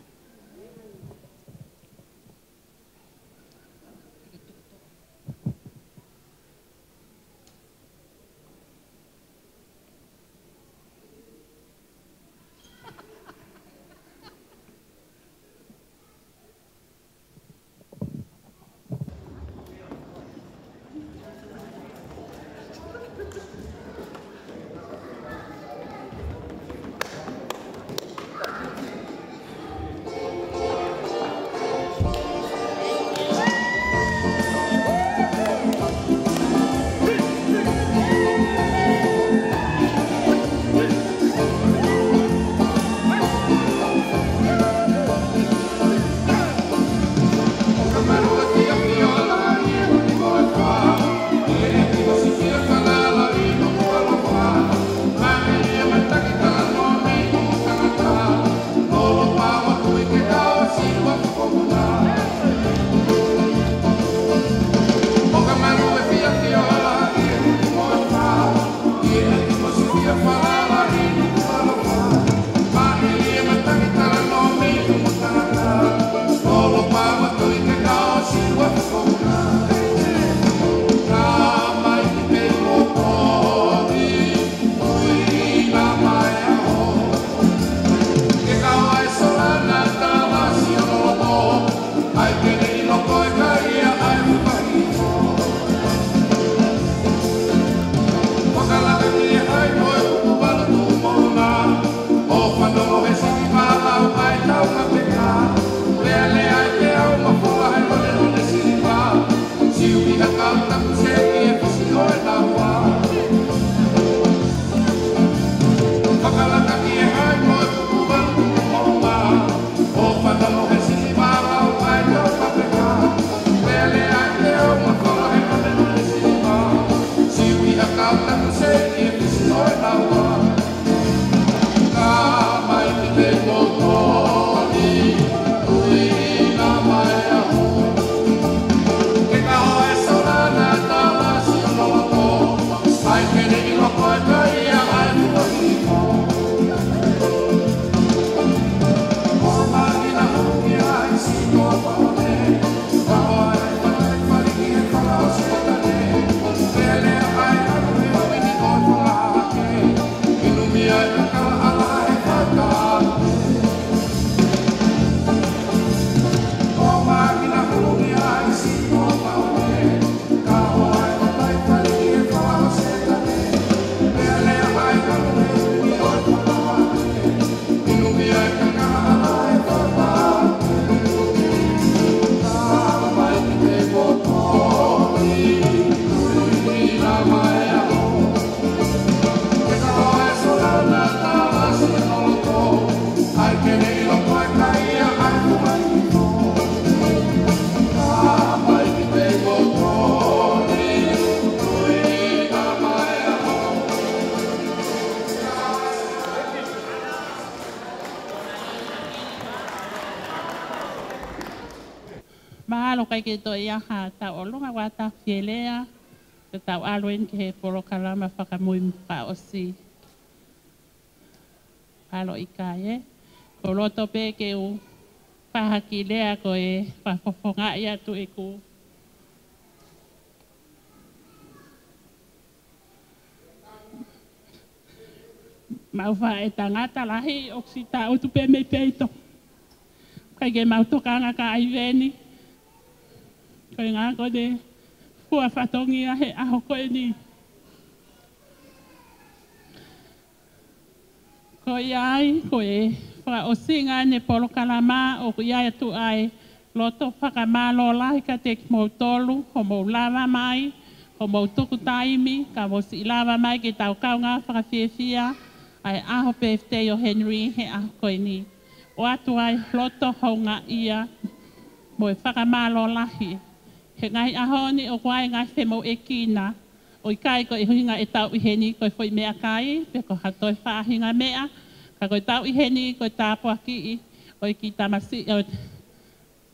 Mahalo ʻikai ke toe ʻi ai ha tauʻolunga ʻoku tau fie lea, ka tau ʻalu eni ki he polokalama fakamuimuka ʻosi. Mahalo ʻikai, ē. Ko loto pē ke u fai ha kiʻi lea ko e fakafofongaʻi atu ʻeku mau faʻētangata lahi ʻoku siʻi tangutu pē mei peito. ʻIkai ke mau tokanga kia ʻAiveni, Ko e ngaahi ko eni fua fatongia he ʻaho ko eni. Ko ia ai, ko e fakaʻosinga ʻene polokalama, ʻoku ʻi ai atu ʻa e loto fakamālō lahi kiate kimoutolu, hoʻomou lava mai, hoʻomou tuku taimi, ka mou siʻi lava mai ke tau kaungā fakafiefia ʻa e ʻaho pēfitei ʻo Henry he ʻaho ko eni. ʻOatu ʻa e loto houngaʻia mo e fakamālō lahi. He ngaahi ʻaho ni ʻoku ʻi ai e ngaahi femoʻuekina, ʻo ʻikai ko e ʻuhinga ʻetau ʻi heni ko e foʻi meʻakai, pe ko ha toe faʻahinga meʻa, ka ko ʻetau ʻi heni ko e tāpuakiʻi ʻo e kiʻi tamasiʻi ʻo e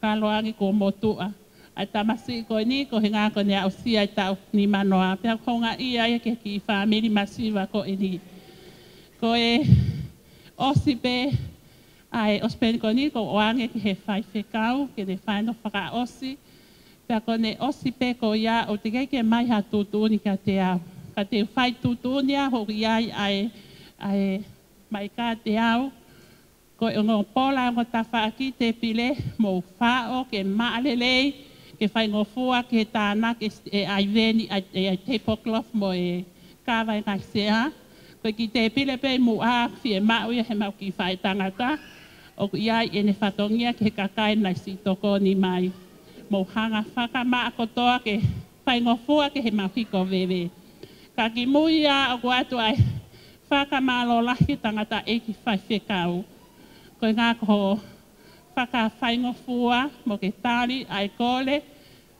kaloangi kuo motuʻa. ʻA e tamasiʻi ko eni, ko e ʻuhinga ko ʻene aʻusia e taʻu nimanoa. Pea ʻoku houngaʻia ia ki he kiʻi fāmili masiva ko eni. Ko e ʻosi pē ʻa e ʻosi pē ko eni, kuo u ʻoange ki he faifekau ke ne fai hono fakaʻosi. Pea ko ʻene ʻosi pē ko ia, ʻoku teʻeki ke ʻomai ha tuʻutuʻuni kiate au. Ka te u fai tuʻutuʻuni au, ʻoku ʻi ai ʻa e, ʻa e mai kiate au. Ko e ongo pola, ongo tafaʻaki tēpile, mou faʻo ke maʻa lelei, ke faingofua ki he tānaki ʻe ʻai veni ʻa e, ʻa e tablecloth mo e kava e ngaahi sea. Ko e kiʻi tēpile pē ʻi muʻa, fiemaʻu ia he mau kiʻi faʻētangata. ʻOku ʻi ai ʻene fatongia ki he kakai naʻe siʻi tokoni mai. Mou hanga fakamaʻa kotoa ke faingofua ki heʻemau hiko veve. Ka kimui ia ʻoku ʻoatu ʻa e fakamālō lahi ki he tangataʻeiki faifekau. Ko e ngaahi ko e fakafaingofua mo ke tali ʻa e kole,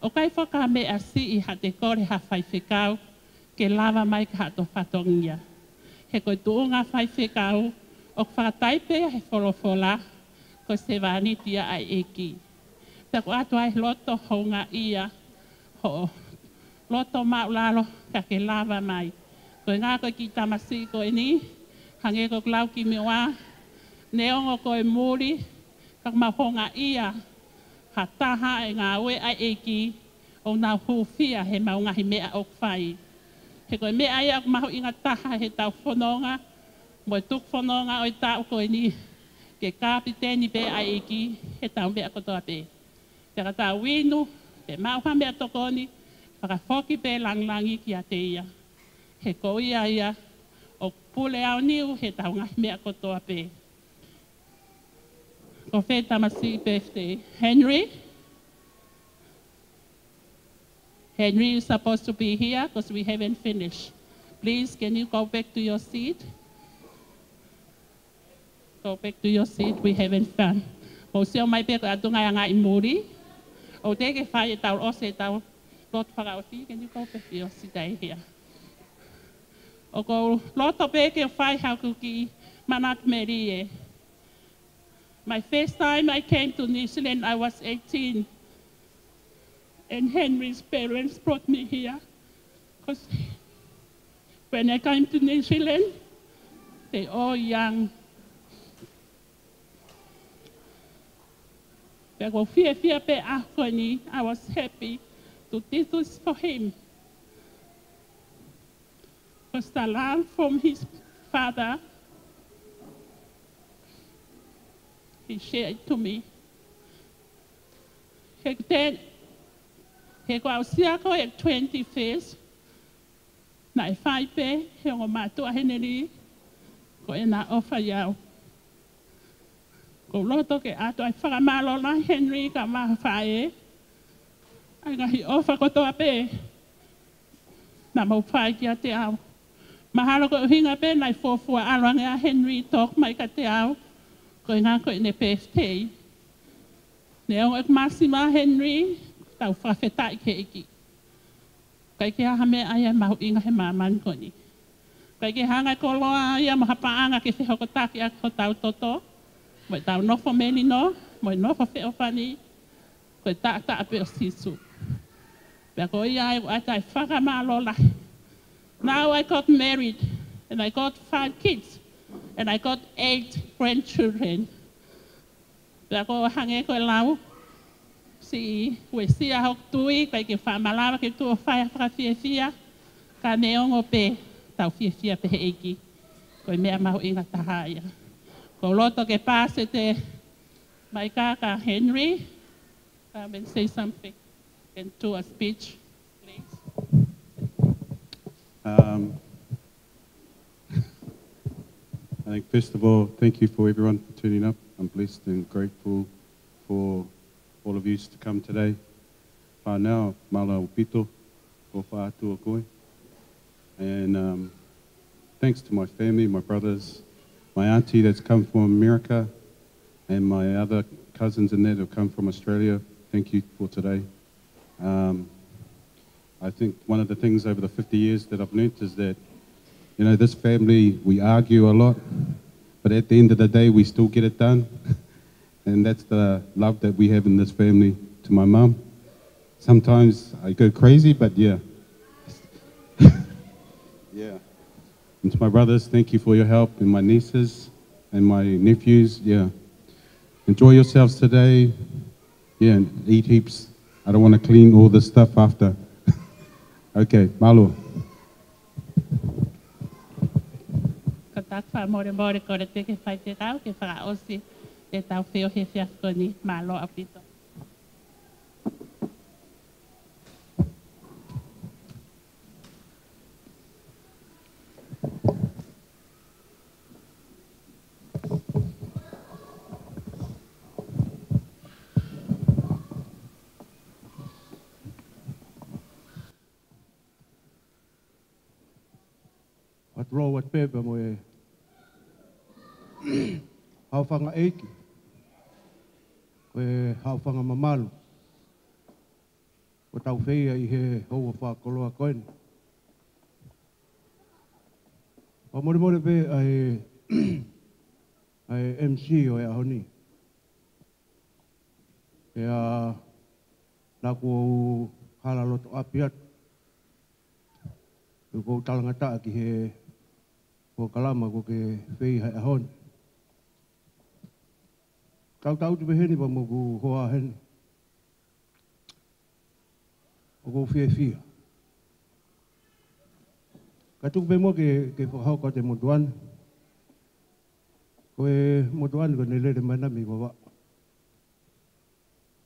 ʻoku ʻikai fakameʻa siʻi haʻate kole ha faifekau ke lava mai ki haʻato fatongia. He ko e tuʻunga faifekau ʻoku fakatatau pē ia he folofola, ko e sevāniti ia ʻa e ʻEiki. Pea ʻoku ʻoatu ʻa e loto houngaʻia, hoʻo loto māʻulalo ka ke lava mai. Ko e ngaahi ko e kiʻi tamasiʻi ko eni, hangē ko ʻeku lau kimuʻa, neongo ko e muli, ka ʻoku mau houngaʻia ha taha e ngāue ʻa e ʻEiki, ʻoku nau hūfia heʻemau ngaahi meʻa ʻoku fai. He ko e meʻa ia ʻoku mahuʻinga taha heʻetau fononga, mo e tuku fononga ʻo e taʻu ko eni, ke kapiteni pē ʻa e ʻEiki heʻetau meʻa kotoa pē. Pea ka tau inu, pe maʻu ha meʻatokoni, fakafoki pē langilangi kiate ia. He ko ia ia ʻoku pule aoniu heʻetau ngaahi meʻa kotoa pē. Ko fē tamasiʻi pēfitei? Henry? Henry, you're supposed to be here 'cause we haven't finished. Please, can you go back to your seat? Go back to your seat. We haven't done. Mou sio mai pē ko e ʻatunga ia ʻi muli. ʻOku teʻeki ke fai ʻetau ʻosi ʻetau lotu fakaʻosi. Can you go back to your seat? I hear. ʻOku ou loto pē ke fai haʻaku kiʻi manatu melie. My first time I came to New Zealand, I was eighteen. And Henry's parents brought me here. 'Cause when I came to New Zealand, they all young. Pea ʻoku ou fiefia pē he ʻaho ko eni, I was happy to do this for him. 'Cause the love from his father, he shared to me. He te, he kuo u aʻusia ko e twenty-first, naʻe fai pē he ongo mātuʻa Henry ko ʻena ʻofa ia. ʻOku ou loto ke ʻoatu ʻa e fakamālō lahi Henry kae ʻumaʻā e faʻē, ʻa e ngaahi ʻofa kotoa pē naʻa mou fai kiate au. Mahalo ko e ʻuhinga pē naʻe fuofua ʻalu ange ʻa Henry ʻo toki mai kiate au, ko e ngaahi ko ʻene pēfitei. Neongo ʻeku masiva Henry, tau fakafetaʻi ki he ʻEiki. ʻIkai ke ʻi ai ha meʻa ia ʻe mahuʻinga he māmani ko eni. ʻIkai ke hanga ʻe he koloa ia mo ha paʻanga ke fehokotaki ʻaki hotau toto, mo ʻetau nofo melino, mo e nofo feʻofaʻaki, ko e taʻataʻa pē ʻo Sīsū. Pea ko ia ai ʻoku ʻoatu ʻa e fakamālō lahi. Now I got married, and I got five kids, and I got eight grandchildren. Pea ʻoku hangē ko e lau siʻi uesia hoku tui, ʻikai ke faʻa malava ke tuʻu ʻo fai ha fakafiefia, ka neongo pē tau fiefia pē he ʻEiki. Ko e meʻa mahuʻinga taha ia. ʻOku ou loto ke paasi ʻete maika kia Henry. Come and say something. And do a speech, please. Um, I think, first of all, thank you for everyone for turning up. I'm blessed and grateful for all of you to come today. Fānau, mālō ʻaupito, ʻofa atu ʻa koe. And, um, thanks to my family, my brothers, my auntie that's come from America, and my other cousins in that have come from Australia. Thank you for today. Um, I think one of the things over the fifty years that I've learnt is that, you know, this family, we argue a lot, but at the end of the day, we still get it done. And that's the love that we have in this family to my mum. Sometimes I go crazy, but yeah. Yeah. And to my brothers, thank you for your help, and my nieces and my nephews. Yeah. Enjoy yourselves today. Yeah, and eat heaps. I don't wanna clean all this stuff after. Okay, mālō. Ko e fakamolemole, kole pē ki he faifekau ke fakaʻosi ʻetau feohi he efiafi ko eni. Mālō ʻaupito. Fakalotolahi atu pē pea mo e haʻofanga ʻeiki, ko e haʻofanga mamalu ʻoku tau fai ʻi he houa fakakoloa ko eni. Fakamolemole pē ʻa e, ʻa e M C ʻo e ʻaho ni. Pea naʻa ku hala loto ʻapi atu. Pea ʻoku ou talangataʻa ki he polokalama ʻoku ke fai he ʻaho ni. Tautautefito pē heni pea mo hoku hoa heni. ʻOku ou fiefia. Ka tuku pē muʻa ke, ke fakahoko atu e motuʻa ni. Ko e motuʻa ni ko ʻene lele mai ena mei Vavaʻu.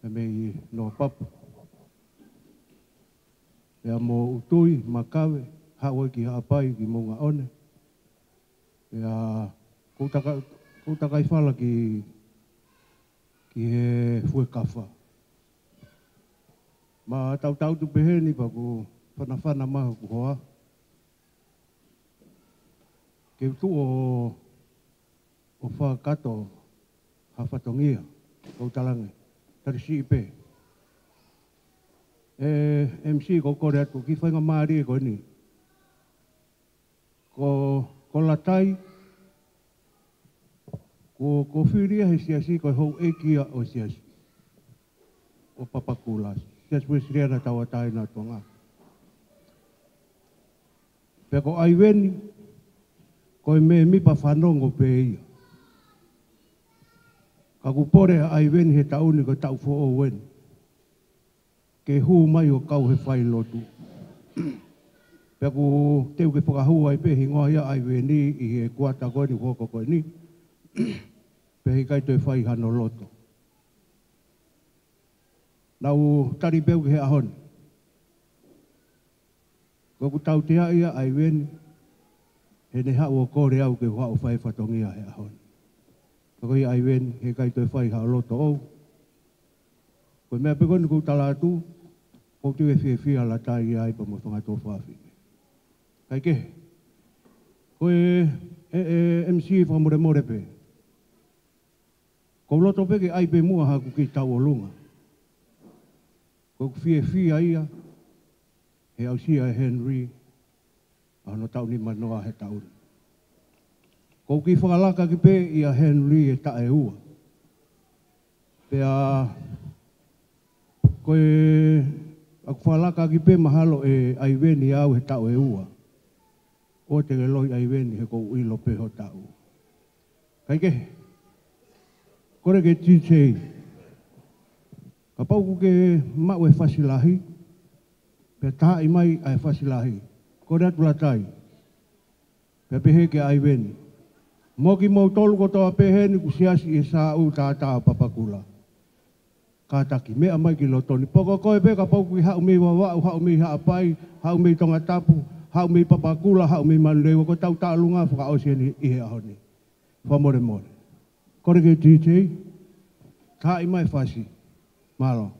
Pea mei Noapapu. Pea mo ʻUtui, Makave, haʻu ai ki Haʻapai, ki Moʻungaʻone. Pea ʻoku ou taka-, ʻoku ou takai fala ki, ki he Fuekafa. Ma tautautefito pē heni pea ʻoku fanafana mai hoku hoa. Ke u tuʻu ʻo, ʻo fakakakato ha fatongia, ʻoku ou talaange, tali siʻi pē. ʻE M C, ʻoku ou kole atu ki he faingamālie ko eni. Ko, ko Latai, ko, ko e fili ia he siasi, ko e houʻeiki ia ʻo e siasi ʻo Papakura, Siasi Uēsiliana Tauʻatāina ʻo Tonga. Pea ko ʻAiveni, ko e mēmipa fanongo pē ia. Ka ʻoku pole ʻa ʻAiveni he taʻu ni ko e taʻu foʻou eni ke hū mai ʻo kau he failotu. Pea ʻoku teu ke fakahū ai pē hingoa ia ʻa ʻAiveni ʻi he kuata ko eni, hoko ko eni. Pea heʻikai toe fai hano loto. Naʻa ku tali pē au ki he ʻaho ni. Ko ʻeku tautea ia ʻa ʻAiveni, heʻene haʻu ʻo kole au ke u haʻu ʻo fai fatongia he ʻaho ni. Ka ko ia ʻAiveni, heʻikai toe fai haʻo loto ʻoʻou. Ko e meʻa pē ko eni ʻoku ou tala atu, ʻoku ou tui ʻe fiefia Latai ai pea mo e fanga tuofāfine. Kae kehe, ko e, ʻe, ʻe, M C, fakamolemole pē. ʻOku ou loto pē ke ʻai pē muʻa haʻaku kiʻi tauʻolunga. ʻOku ou fiefia ia he aʻusia ʻe Henry ʻa hono taʻu nima noa he taʻu ni. ʻOku ou kiʻi fakalaka ki pē ʻia Henry e taʻu ʻe ua. Pea ko e, ʻoku fakalaka ki pē mahalo ʻe ʻAiveni au he taʻu ʻe ua. ʻOua te ke loi ʻAiveni he ʻoku ou ʻilo pē ho taʻu. Kae kehe, kole ke T J. Kapau ʻoku ke maʻu e fasi lahi, pea taaʻi mai ʻa e fasi lahi, kole atu Latai. Pea pehē kia ʻAiveni. Mo kimoutolu kotoa pē heni ʻoku siasi ʻi he sāʻu tātā ʻo Papakura. Kātaki, meʻa mai ki loto ni. Pe ko koe pē kapau ʻoku ke haʻu mei Vavaʻu, haʻu mei Haʻapai, haʻu mei Tongatapu, haʻu mei Papakura, haʻu mei Manuleu, ko ʻetau tālunga fakaʻosi eni ʻi he ʻaho ni. Fakamolemole. Kole ki he D J, tā mai e fasi. Mālō.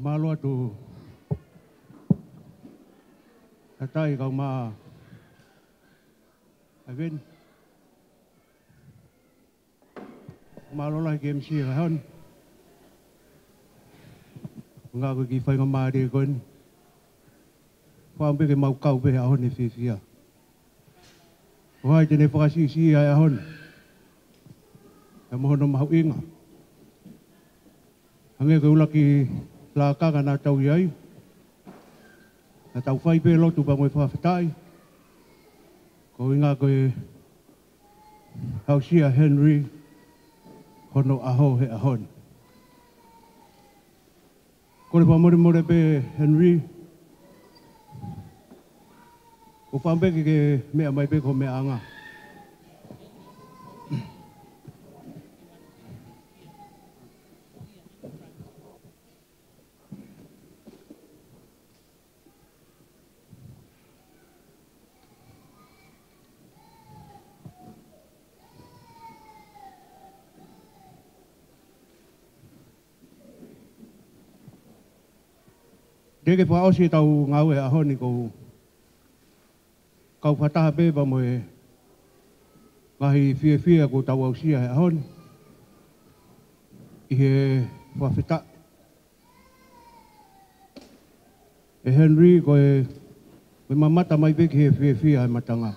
Mālō atu. Tatai kau mā Veni. Mālō lahi ki he M C he ʻaho ni. Ngā ko e kiʻi faingamālie ko eni. Fakaʻamu pē ke mau kau pē he ʻaho ni fiefia. ʻOku ʻi ai te ne fakasiʻisiʻi ʻa e ʻaho ni. Pea mo hono mahuʻinga. Hangē ko e ʻuluaki lakanga naʻa tau ʻi ai. Naʻa tau fai pē lotu pea mo e fakafetaʻi. Ko e ʻuhinga ko e aʻusia Henry hono ʻaho he ʻaho ni. Kole fakamolemole pē Henry. Ko e fakaʻamu pē ke ke meʻa mai pē ko e meʻaʻanga. Te ke fakaʻosi ʻetau ngāue he ʻaho ni ʻoku ou kau fakataha pē pea mo e ngaahi fiefia kuo tau aʻusia he ʻaho ni ʻi he fakafetaʻi. ʻE Henry, ko e, ko e mamata mai pē ki he fiefia ʻa e matanga.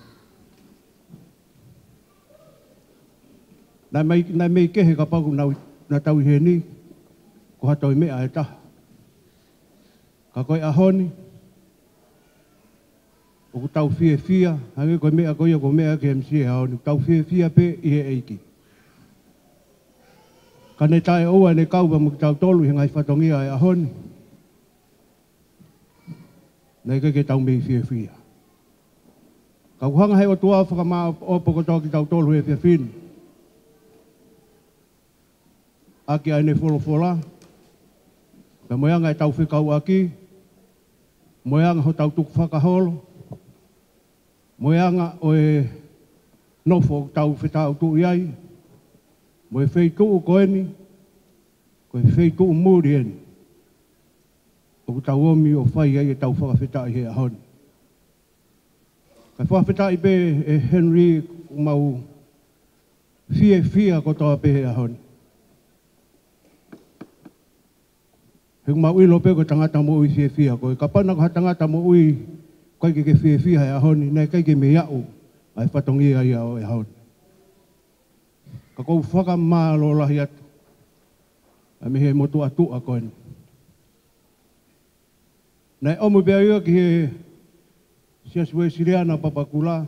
Naʻe mei, naʻe mei kehe kapau naʻa, naʻa tau ʻi heni, ko ha toe meʻa ʻe taha. Ka ko e ʻaho ni, ʻoku tau fiefia, hangē ko e meʻa ko ia ʻoku meʻa ki he M C he ʻaho ni, ʻoku tau fiefia pē ʻi he ʻEiki. Ka ne taʻeʻoua ʻene kau pea mo kitautolu ʻi he ngaahi fatongia ʻo e ʻaho ni. Naʻe ʻikai ke tau mei fiefia. Ka ʻoku hanga he ʻOtua ʻo fakamāʻopoʻopo kotoa kitautolu he efiafi ni. ʻAki ʻa ʻene folofola. Pea mo e anga ʻetau fekauʻaki. Mo e anga hotau tukufakaholo. Mo e anga ʻo e nofo ʻoku tau fetaʻutuʻu ʻi ai. Mo e feituʻu ko eni. Ko e feituʻu muli eni. ʻOku tau omi ʻo fai ai ʻetau fakafetaʻi he ʻaho ni. Kae fakafetaʻi pē ʻe Henry ʻoku mau fiefia kotoa pē he ʻaho ni. He ʻoku mau ʻilo pē ko e tangata moʻui fiefia koe. Kapau naʻa ko ha tangata moʻui ʻoku ʻikai ke ke fiefia he ʻaho ni, naʻe ʻikai ke mei aʻu ʻa e fatongia ia ʻo e ʻaho ni. Ka ʻoku ou fakamālō lahi atu. ʻA mei he motuʻa tuʻa ko eni. Naʻe ʻomi pē ʻa ia ki he Siasi Uēsiliana Papakura,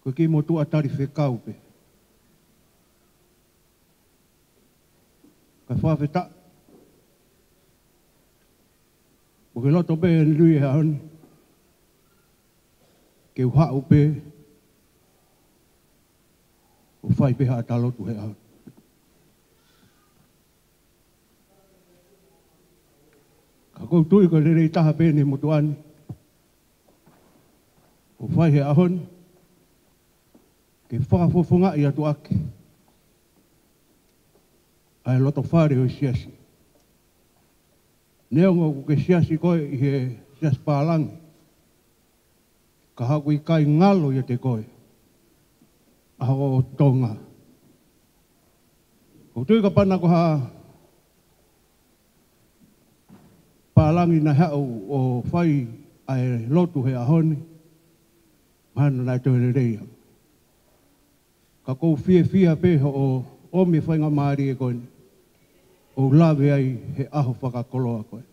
ko e kiʻi motuʻa tali fekau pē. Kae fakafetaʻi. Mo ke loto pē Henry he ʻaho ni. Ke u haʻu pē. ʻO fai pē haʻata lotu he ʻaho ni. Ka ʻoku ou tui ko e lelei taha pē eni he motuʻa ni. ʻO fai he ʻaho ni. Ke fakafofongaʻi atu ʻaki. ʻA e loto fale ʻo e siasi. Neongo ʻoku ke siasi koe ʻi he siasi pālangi. Ka ʻoku ʻikai ngalo ʻiate koe. ʻA hoʻo Tonga. ʻOku ou tui kapau naʻa ko ha pālangi naʻe haʻu ʻo fai ʻa e lotu he ʻaho ni. Mahalo naʻe toe lelei ia. Ka ʻoku ou fiefia pē hoʻo ʻomi e faingamālie ko eni. ʻO lave ai he ʻaho fakakoloa ko eni.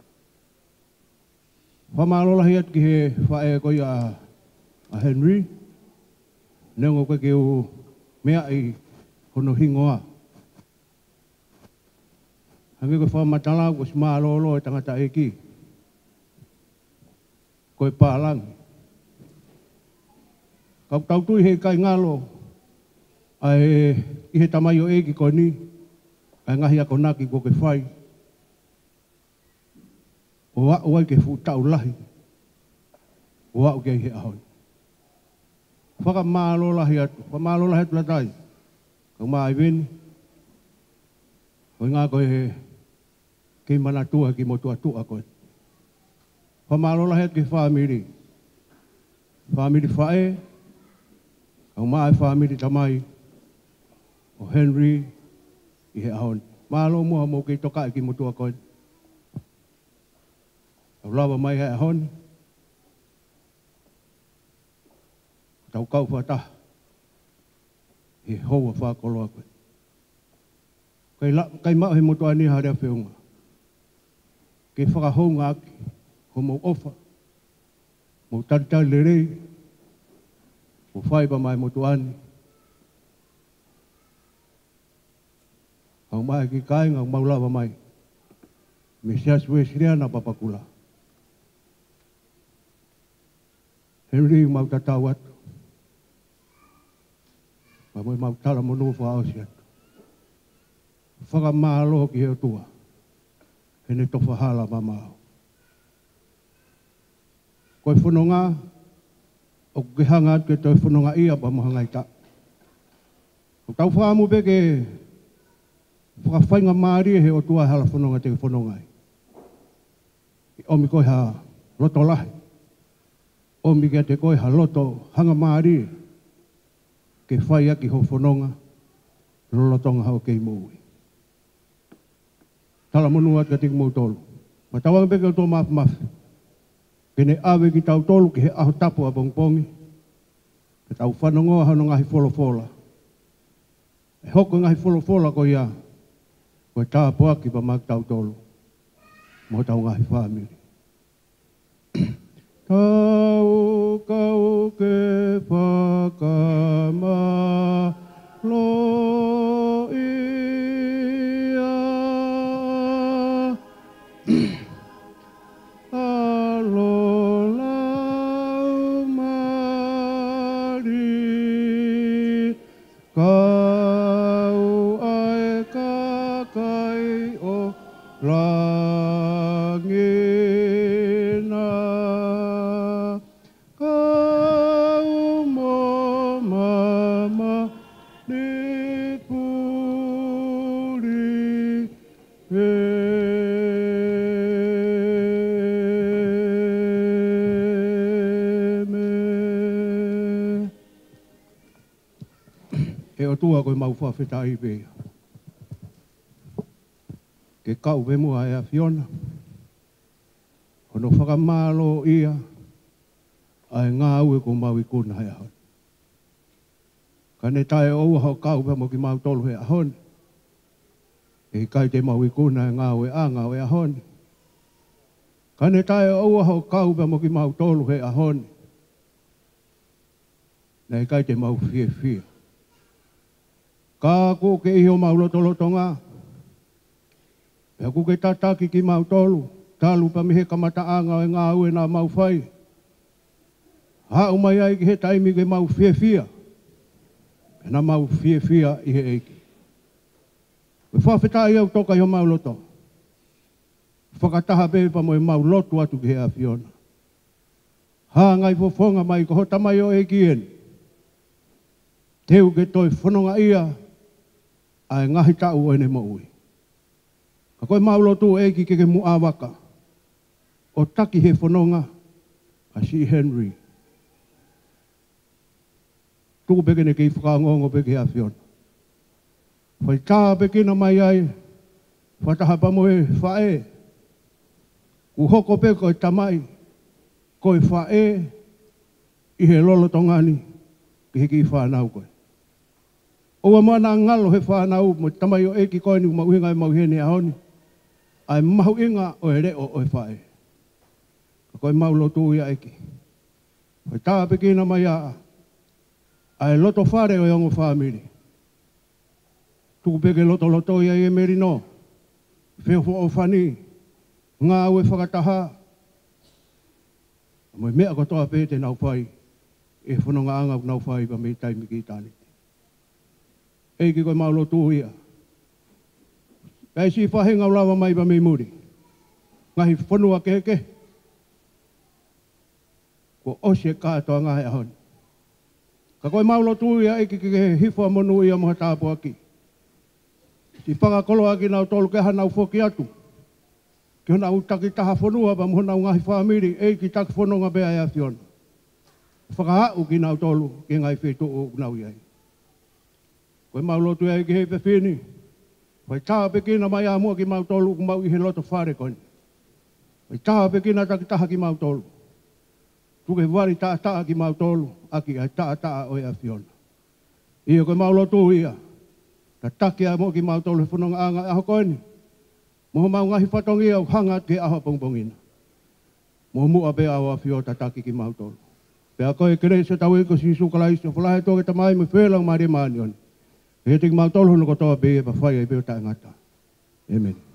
Fakamālō lahi atu ki he faʻē ko ia ʻa, ʻa Henry. Neongo ʻoku ʻikai ke u meaʻi hono hingoa. Hangē ko e fakamatala ʻoku ʻosi mālōlō e tangataʻeiki. Ko e pālangi. Ka ʻoku tau tui he ʻikai ngalo. ʻA e ʻi he tamaioʻeiki ko eni. ʻA e ngaahi akonaki kuo ke fai. ʻO aʻu ai ki he fuʻu taʻu lahi. ʻO aʻu ki ai he ʻaho ni. Fakamālō lahi atu, fakamālō lahi atu Latai. Kau mai Veni. Ko e ʻuhinga ko e kei manatua ki he motuʻa tuʻa ko eni. Fakamālō lahi atu ki he fāmili. Fāmili faʻē. Kau mai e fāmili tamai ʻo Henry ʻi he ʻaho ni. Mālō muʻa hoʻomou kei tokaʻi e kiʻi motuʻa ko eni. Tau lava mai he ʻaho ni, tau kau fakataha he houa fakakoloa ko eni. Kai la-, kai maʻu he motuʻa ni ha lea feʻunga ke fakahoungaʻaki hoʻomou ʻofa, mou talitali lelei, mou fai pē maʻa e motuʻa ni. Kau mai e kiʻi kāinga ʻoku mau lava mai mei he Siasi Uēsiliana Papakura. Henry, mau tatau atu, pea mo ʻemau talamonū fakaʻosi atu. Fakamālō ki he ʻOtua heʻene tofa hala maʻamaʻa. Ko e fononga ʻoku ke hanga atu ke toe fonongaʻia pea mo e ngaahi taʻu. ʻOku tau fakaʻamu pē ke fakafaingamālie he ʻOtua he hala fononga te ke fononga ai. ʻOmi koe ha loto lahi, ʻomi kiate koe ha loto hangamālie ke fai ʻaki hoʻo fononga lolotonga hoʻo kei moʻui. Talamonū atu kiate kimoutolu. Pea tauange pē ki he ʻOtua Māfimafi ke ne ʻave kitautolu ki he ʻaho tapu ʻapongipongi, ke tau fanongoa hono ngaahi folofola. ʻE hoko e ngaahi folofola ko ia ko e tāpuaki pea maʻa kitautolu mo hotau ngaahi fāmili. Tau kau ke fakamālōʻia ʻa e Laumālie, kau ʻa e kakai ʻo langi na, kau mo māmani puli pē mei. ʻE ʻOtua, ko ʻemau fakafetaʻi pē ia ke kau pē muʻa ʻa e ʻAfiona hono fakamālōʻia ʻa e ngāue kuo mau ikuna he ʻaho ni. Ka ne taʻeʻoua hoʻo kau pē mo kimautolu he ʻaho ni, ʻe ʻikai te mau ikuna e ngāueʻanga ʻo e ʻaho ni. Ka ne taʻeʻoua hoʻo kau pē mo kimautolu he ʻaho ni, naʻe ʻikai te mau fiefia. Ka kuo ke ʻi homau lotolotonga, pea kuo ke tataki kimautolu talu pē mei he kamataʻanga ʻo e ngāue naʻa mau fai, aʻu mai ai ki he taimi ke mau fiefia, pea naʻa mau fiefia ʻi he ʻEiki. Ko e fakafetaʻi ʻoku toka ʻi homau loto, fakataha pē pea mo ʻemau lotu atu ki he ʻAfiona. Hangai fofonga mai, ko ho tamaioʻeiki eni. Teu ke toe fonongaʻia ʻa e ngaahi taʻu ʻo ʻene moʻui. Ka ko ʻemau lotu, ʻEiki, ke ke muʻa vaka ʻo taki he fononga ʻa siʻi Henry. Tuku pē ke ne kei fakaongoongo pē ki he ʻAfiona. Fai tāpuekina mai ai, fakataha pea mo e faʻē. Kuo hoko pē ko e tamai, ko e faʻē ʻi he lolotonga ni ki he kiʻi fānau ko ē. ʻOua muʻa naʻa ngalo he fānau mo e tamaioʻeiki ko eni ʻoku mau ʻuhinga ai ʻemau ʻi heni he ʻaho ni, ʻa e mahuʻinga ʻo e leʻo ʻo e faʻē. Ka ko ʻemau lotu ia, ʻEiki, fai tāpuekina mai ā ʻa e loto fale ʻo e ongo fāmili. Tuku pē ke lotolotoi ai e melino, feʻofoʻofani, ngāue fakataha, mo e meʻa kotoa pē te nau fai ʻi he fonongaʻanga ʻoku nau fai pea mei taimi ki ʻitāniti. ʻEiki, ko ʻemau lotu ia. Pea ʻi he siʻi faʻahinga ʻoku lava mai pea mei muli, ngaahi fonua kehekehe, kuo ʻosi e kātoanga he ʻaho ni. Ka ko ʻemau lotu ia, ʻEiki, ke ke hifo ʻa e monūʻia mo ha tāpuaki. Siʻi fakakoloa kinautolu ke hanau foki atu ki honau takitaha fonua pea mo honau ngaahi fāmili, ʻEiki, taki fononga pē ʻa e ʻAfiona. fakaʻau kinautolu ki he ngaahi feituʻu ʻoku nau ʻi ai. Ko ʻemau lotu ia ki he efiafi ni, fai tāpuekina mai ʻa muʻa kimautolu ʻoku mau ʻi he loto fale ko eni. Fai tāpuekina takitaha kimautolu. Tuku ke vali taʻataʻa kimautolu ʻaki ʻa e taʻataʻa ʻo e ʻAfiona. ʻIo, ko ʻemau lotu ia, tataki ʻa muʻa kimautolu he fonongaʻanga ʻo e ʻaho ko eni, mo homau ngaahi fatongia ʻoku hanga ki he ʻaho ʻapongipongi na. Mo muʻa pē ʻa ho ʻAfio tataki kimautolu. Pea ko e kelesi ʻa hotau ʻEiki ko Sīsū Kalaisi, ʻofa lahi ʻa e ʻOtua ko e Tamai, mo e feohi ʻa e Laumālie Māʻoniʻoni, ke ʻiate kimautolu hono kotoa pē, pea fai ai pē ʻo taʻengata. ʻĒmeni.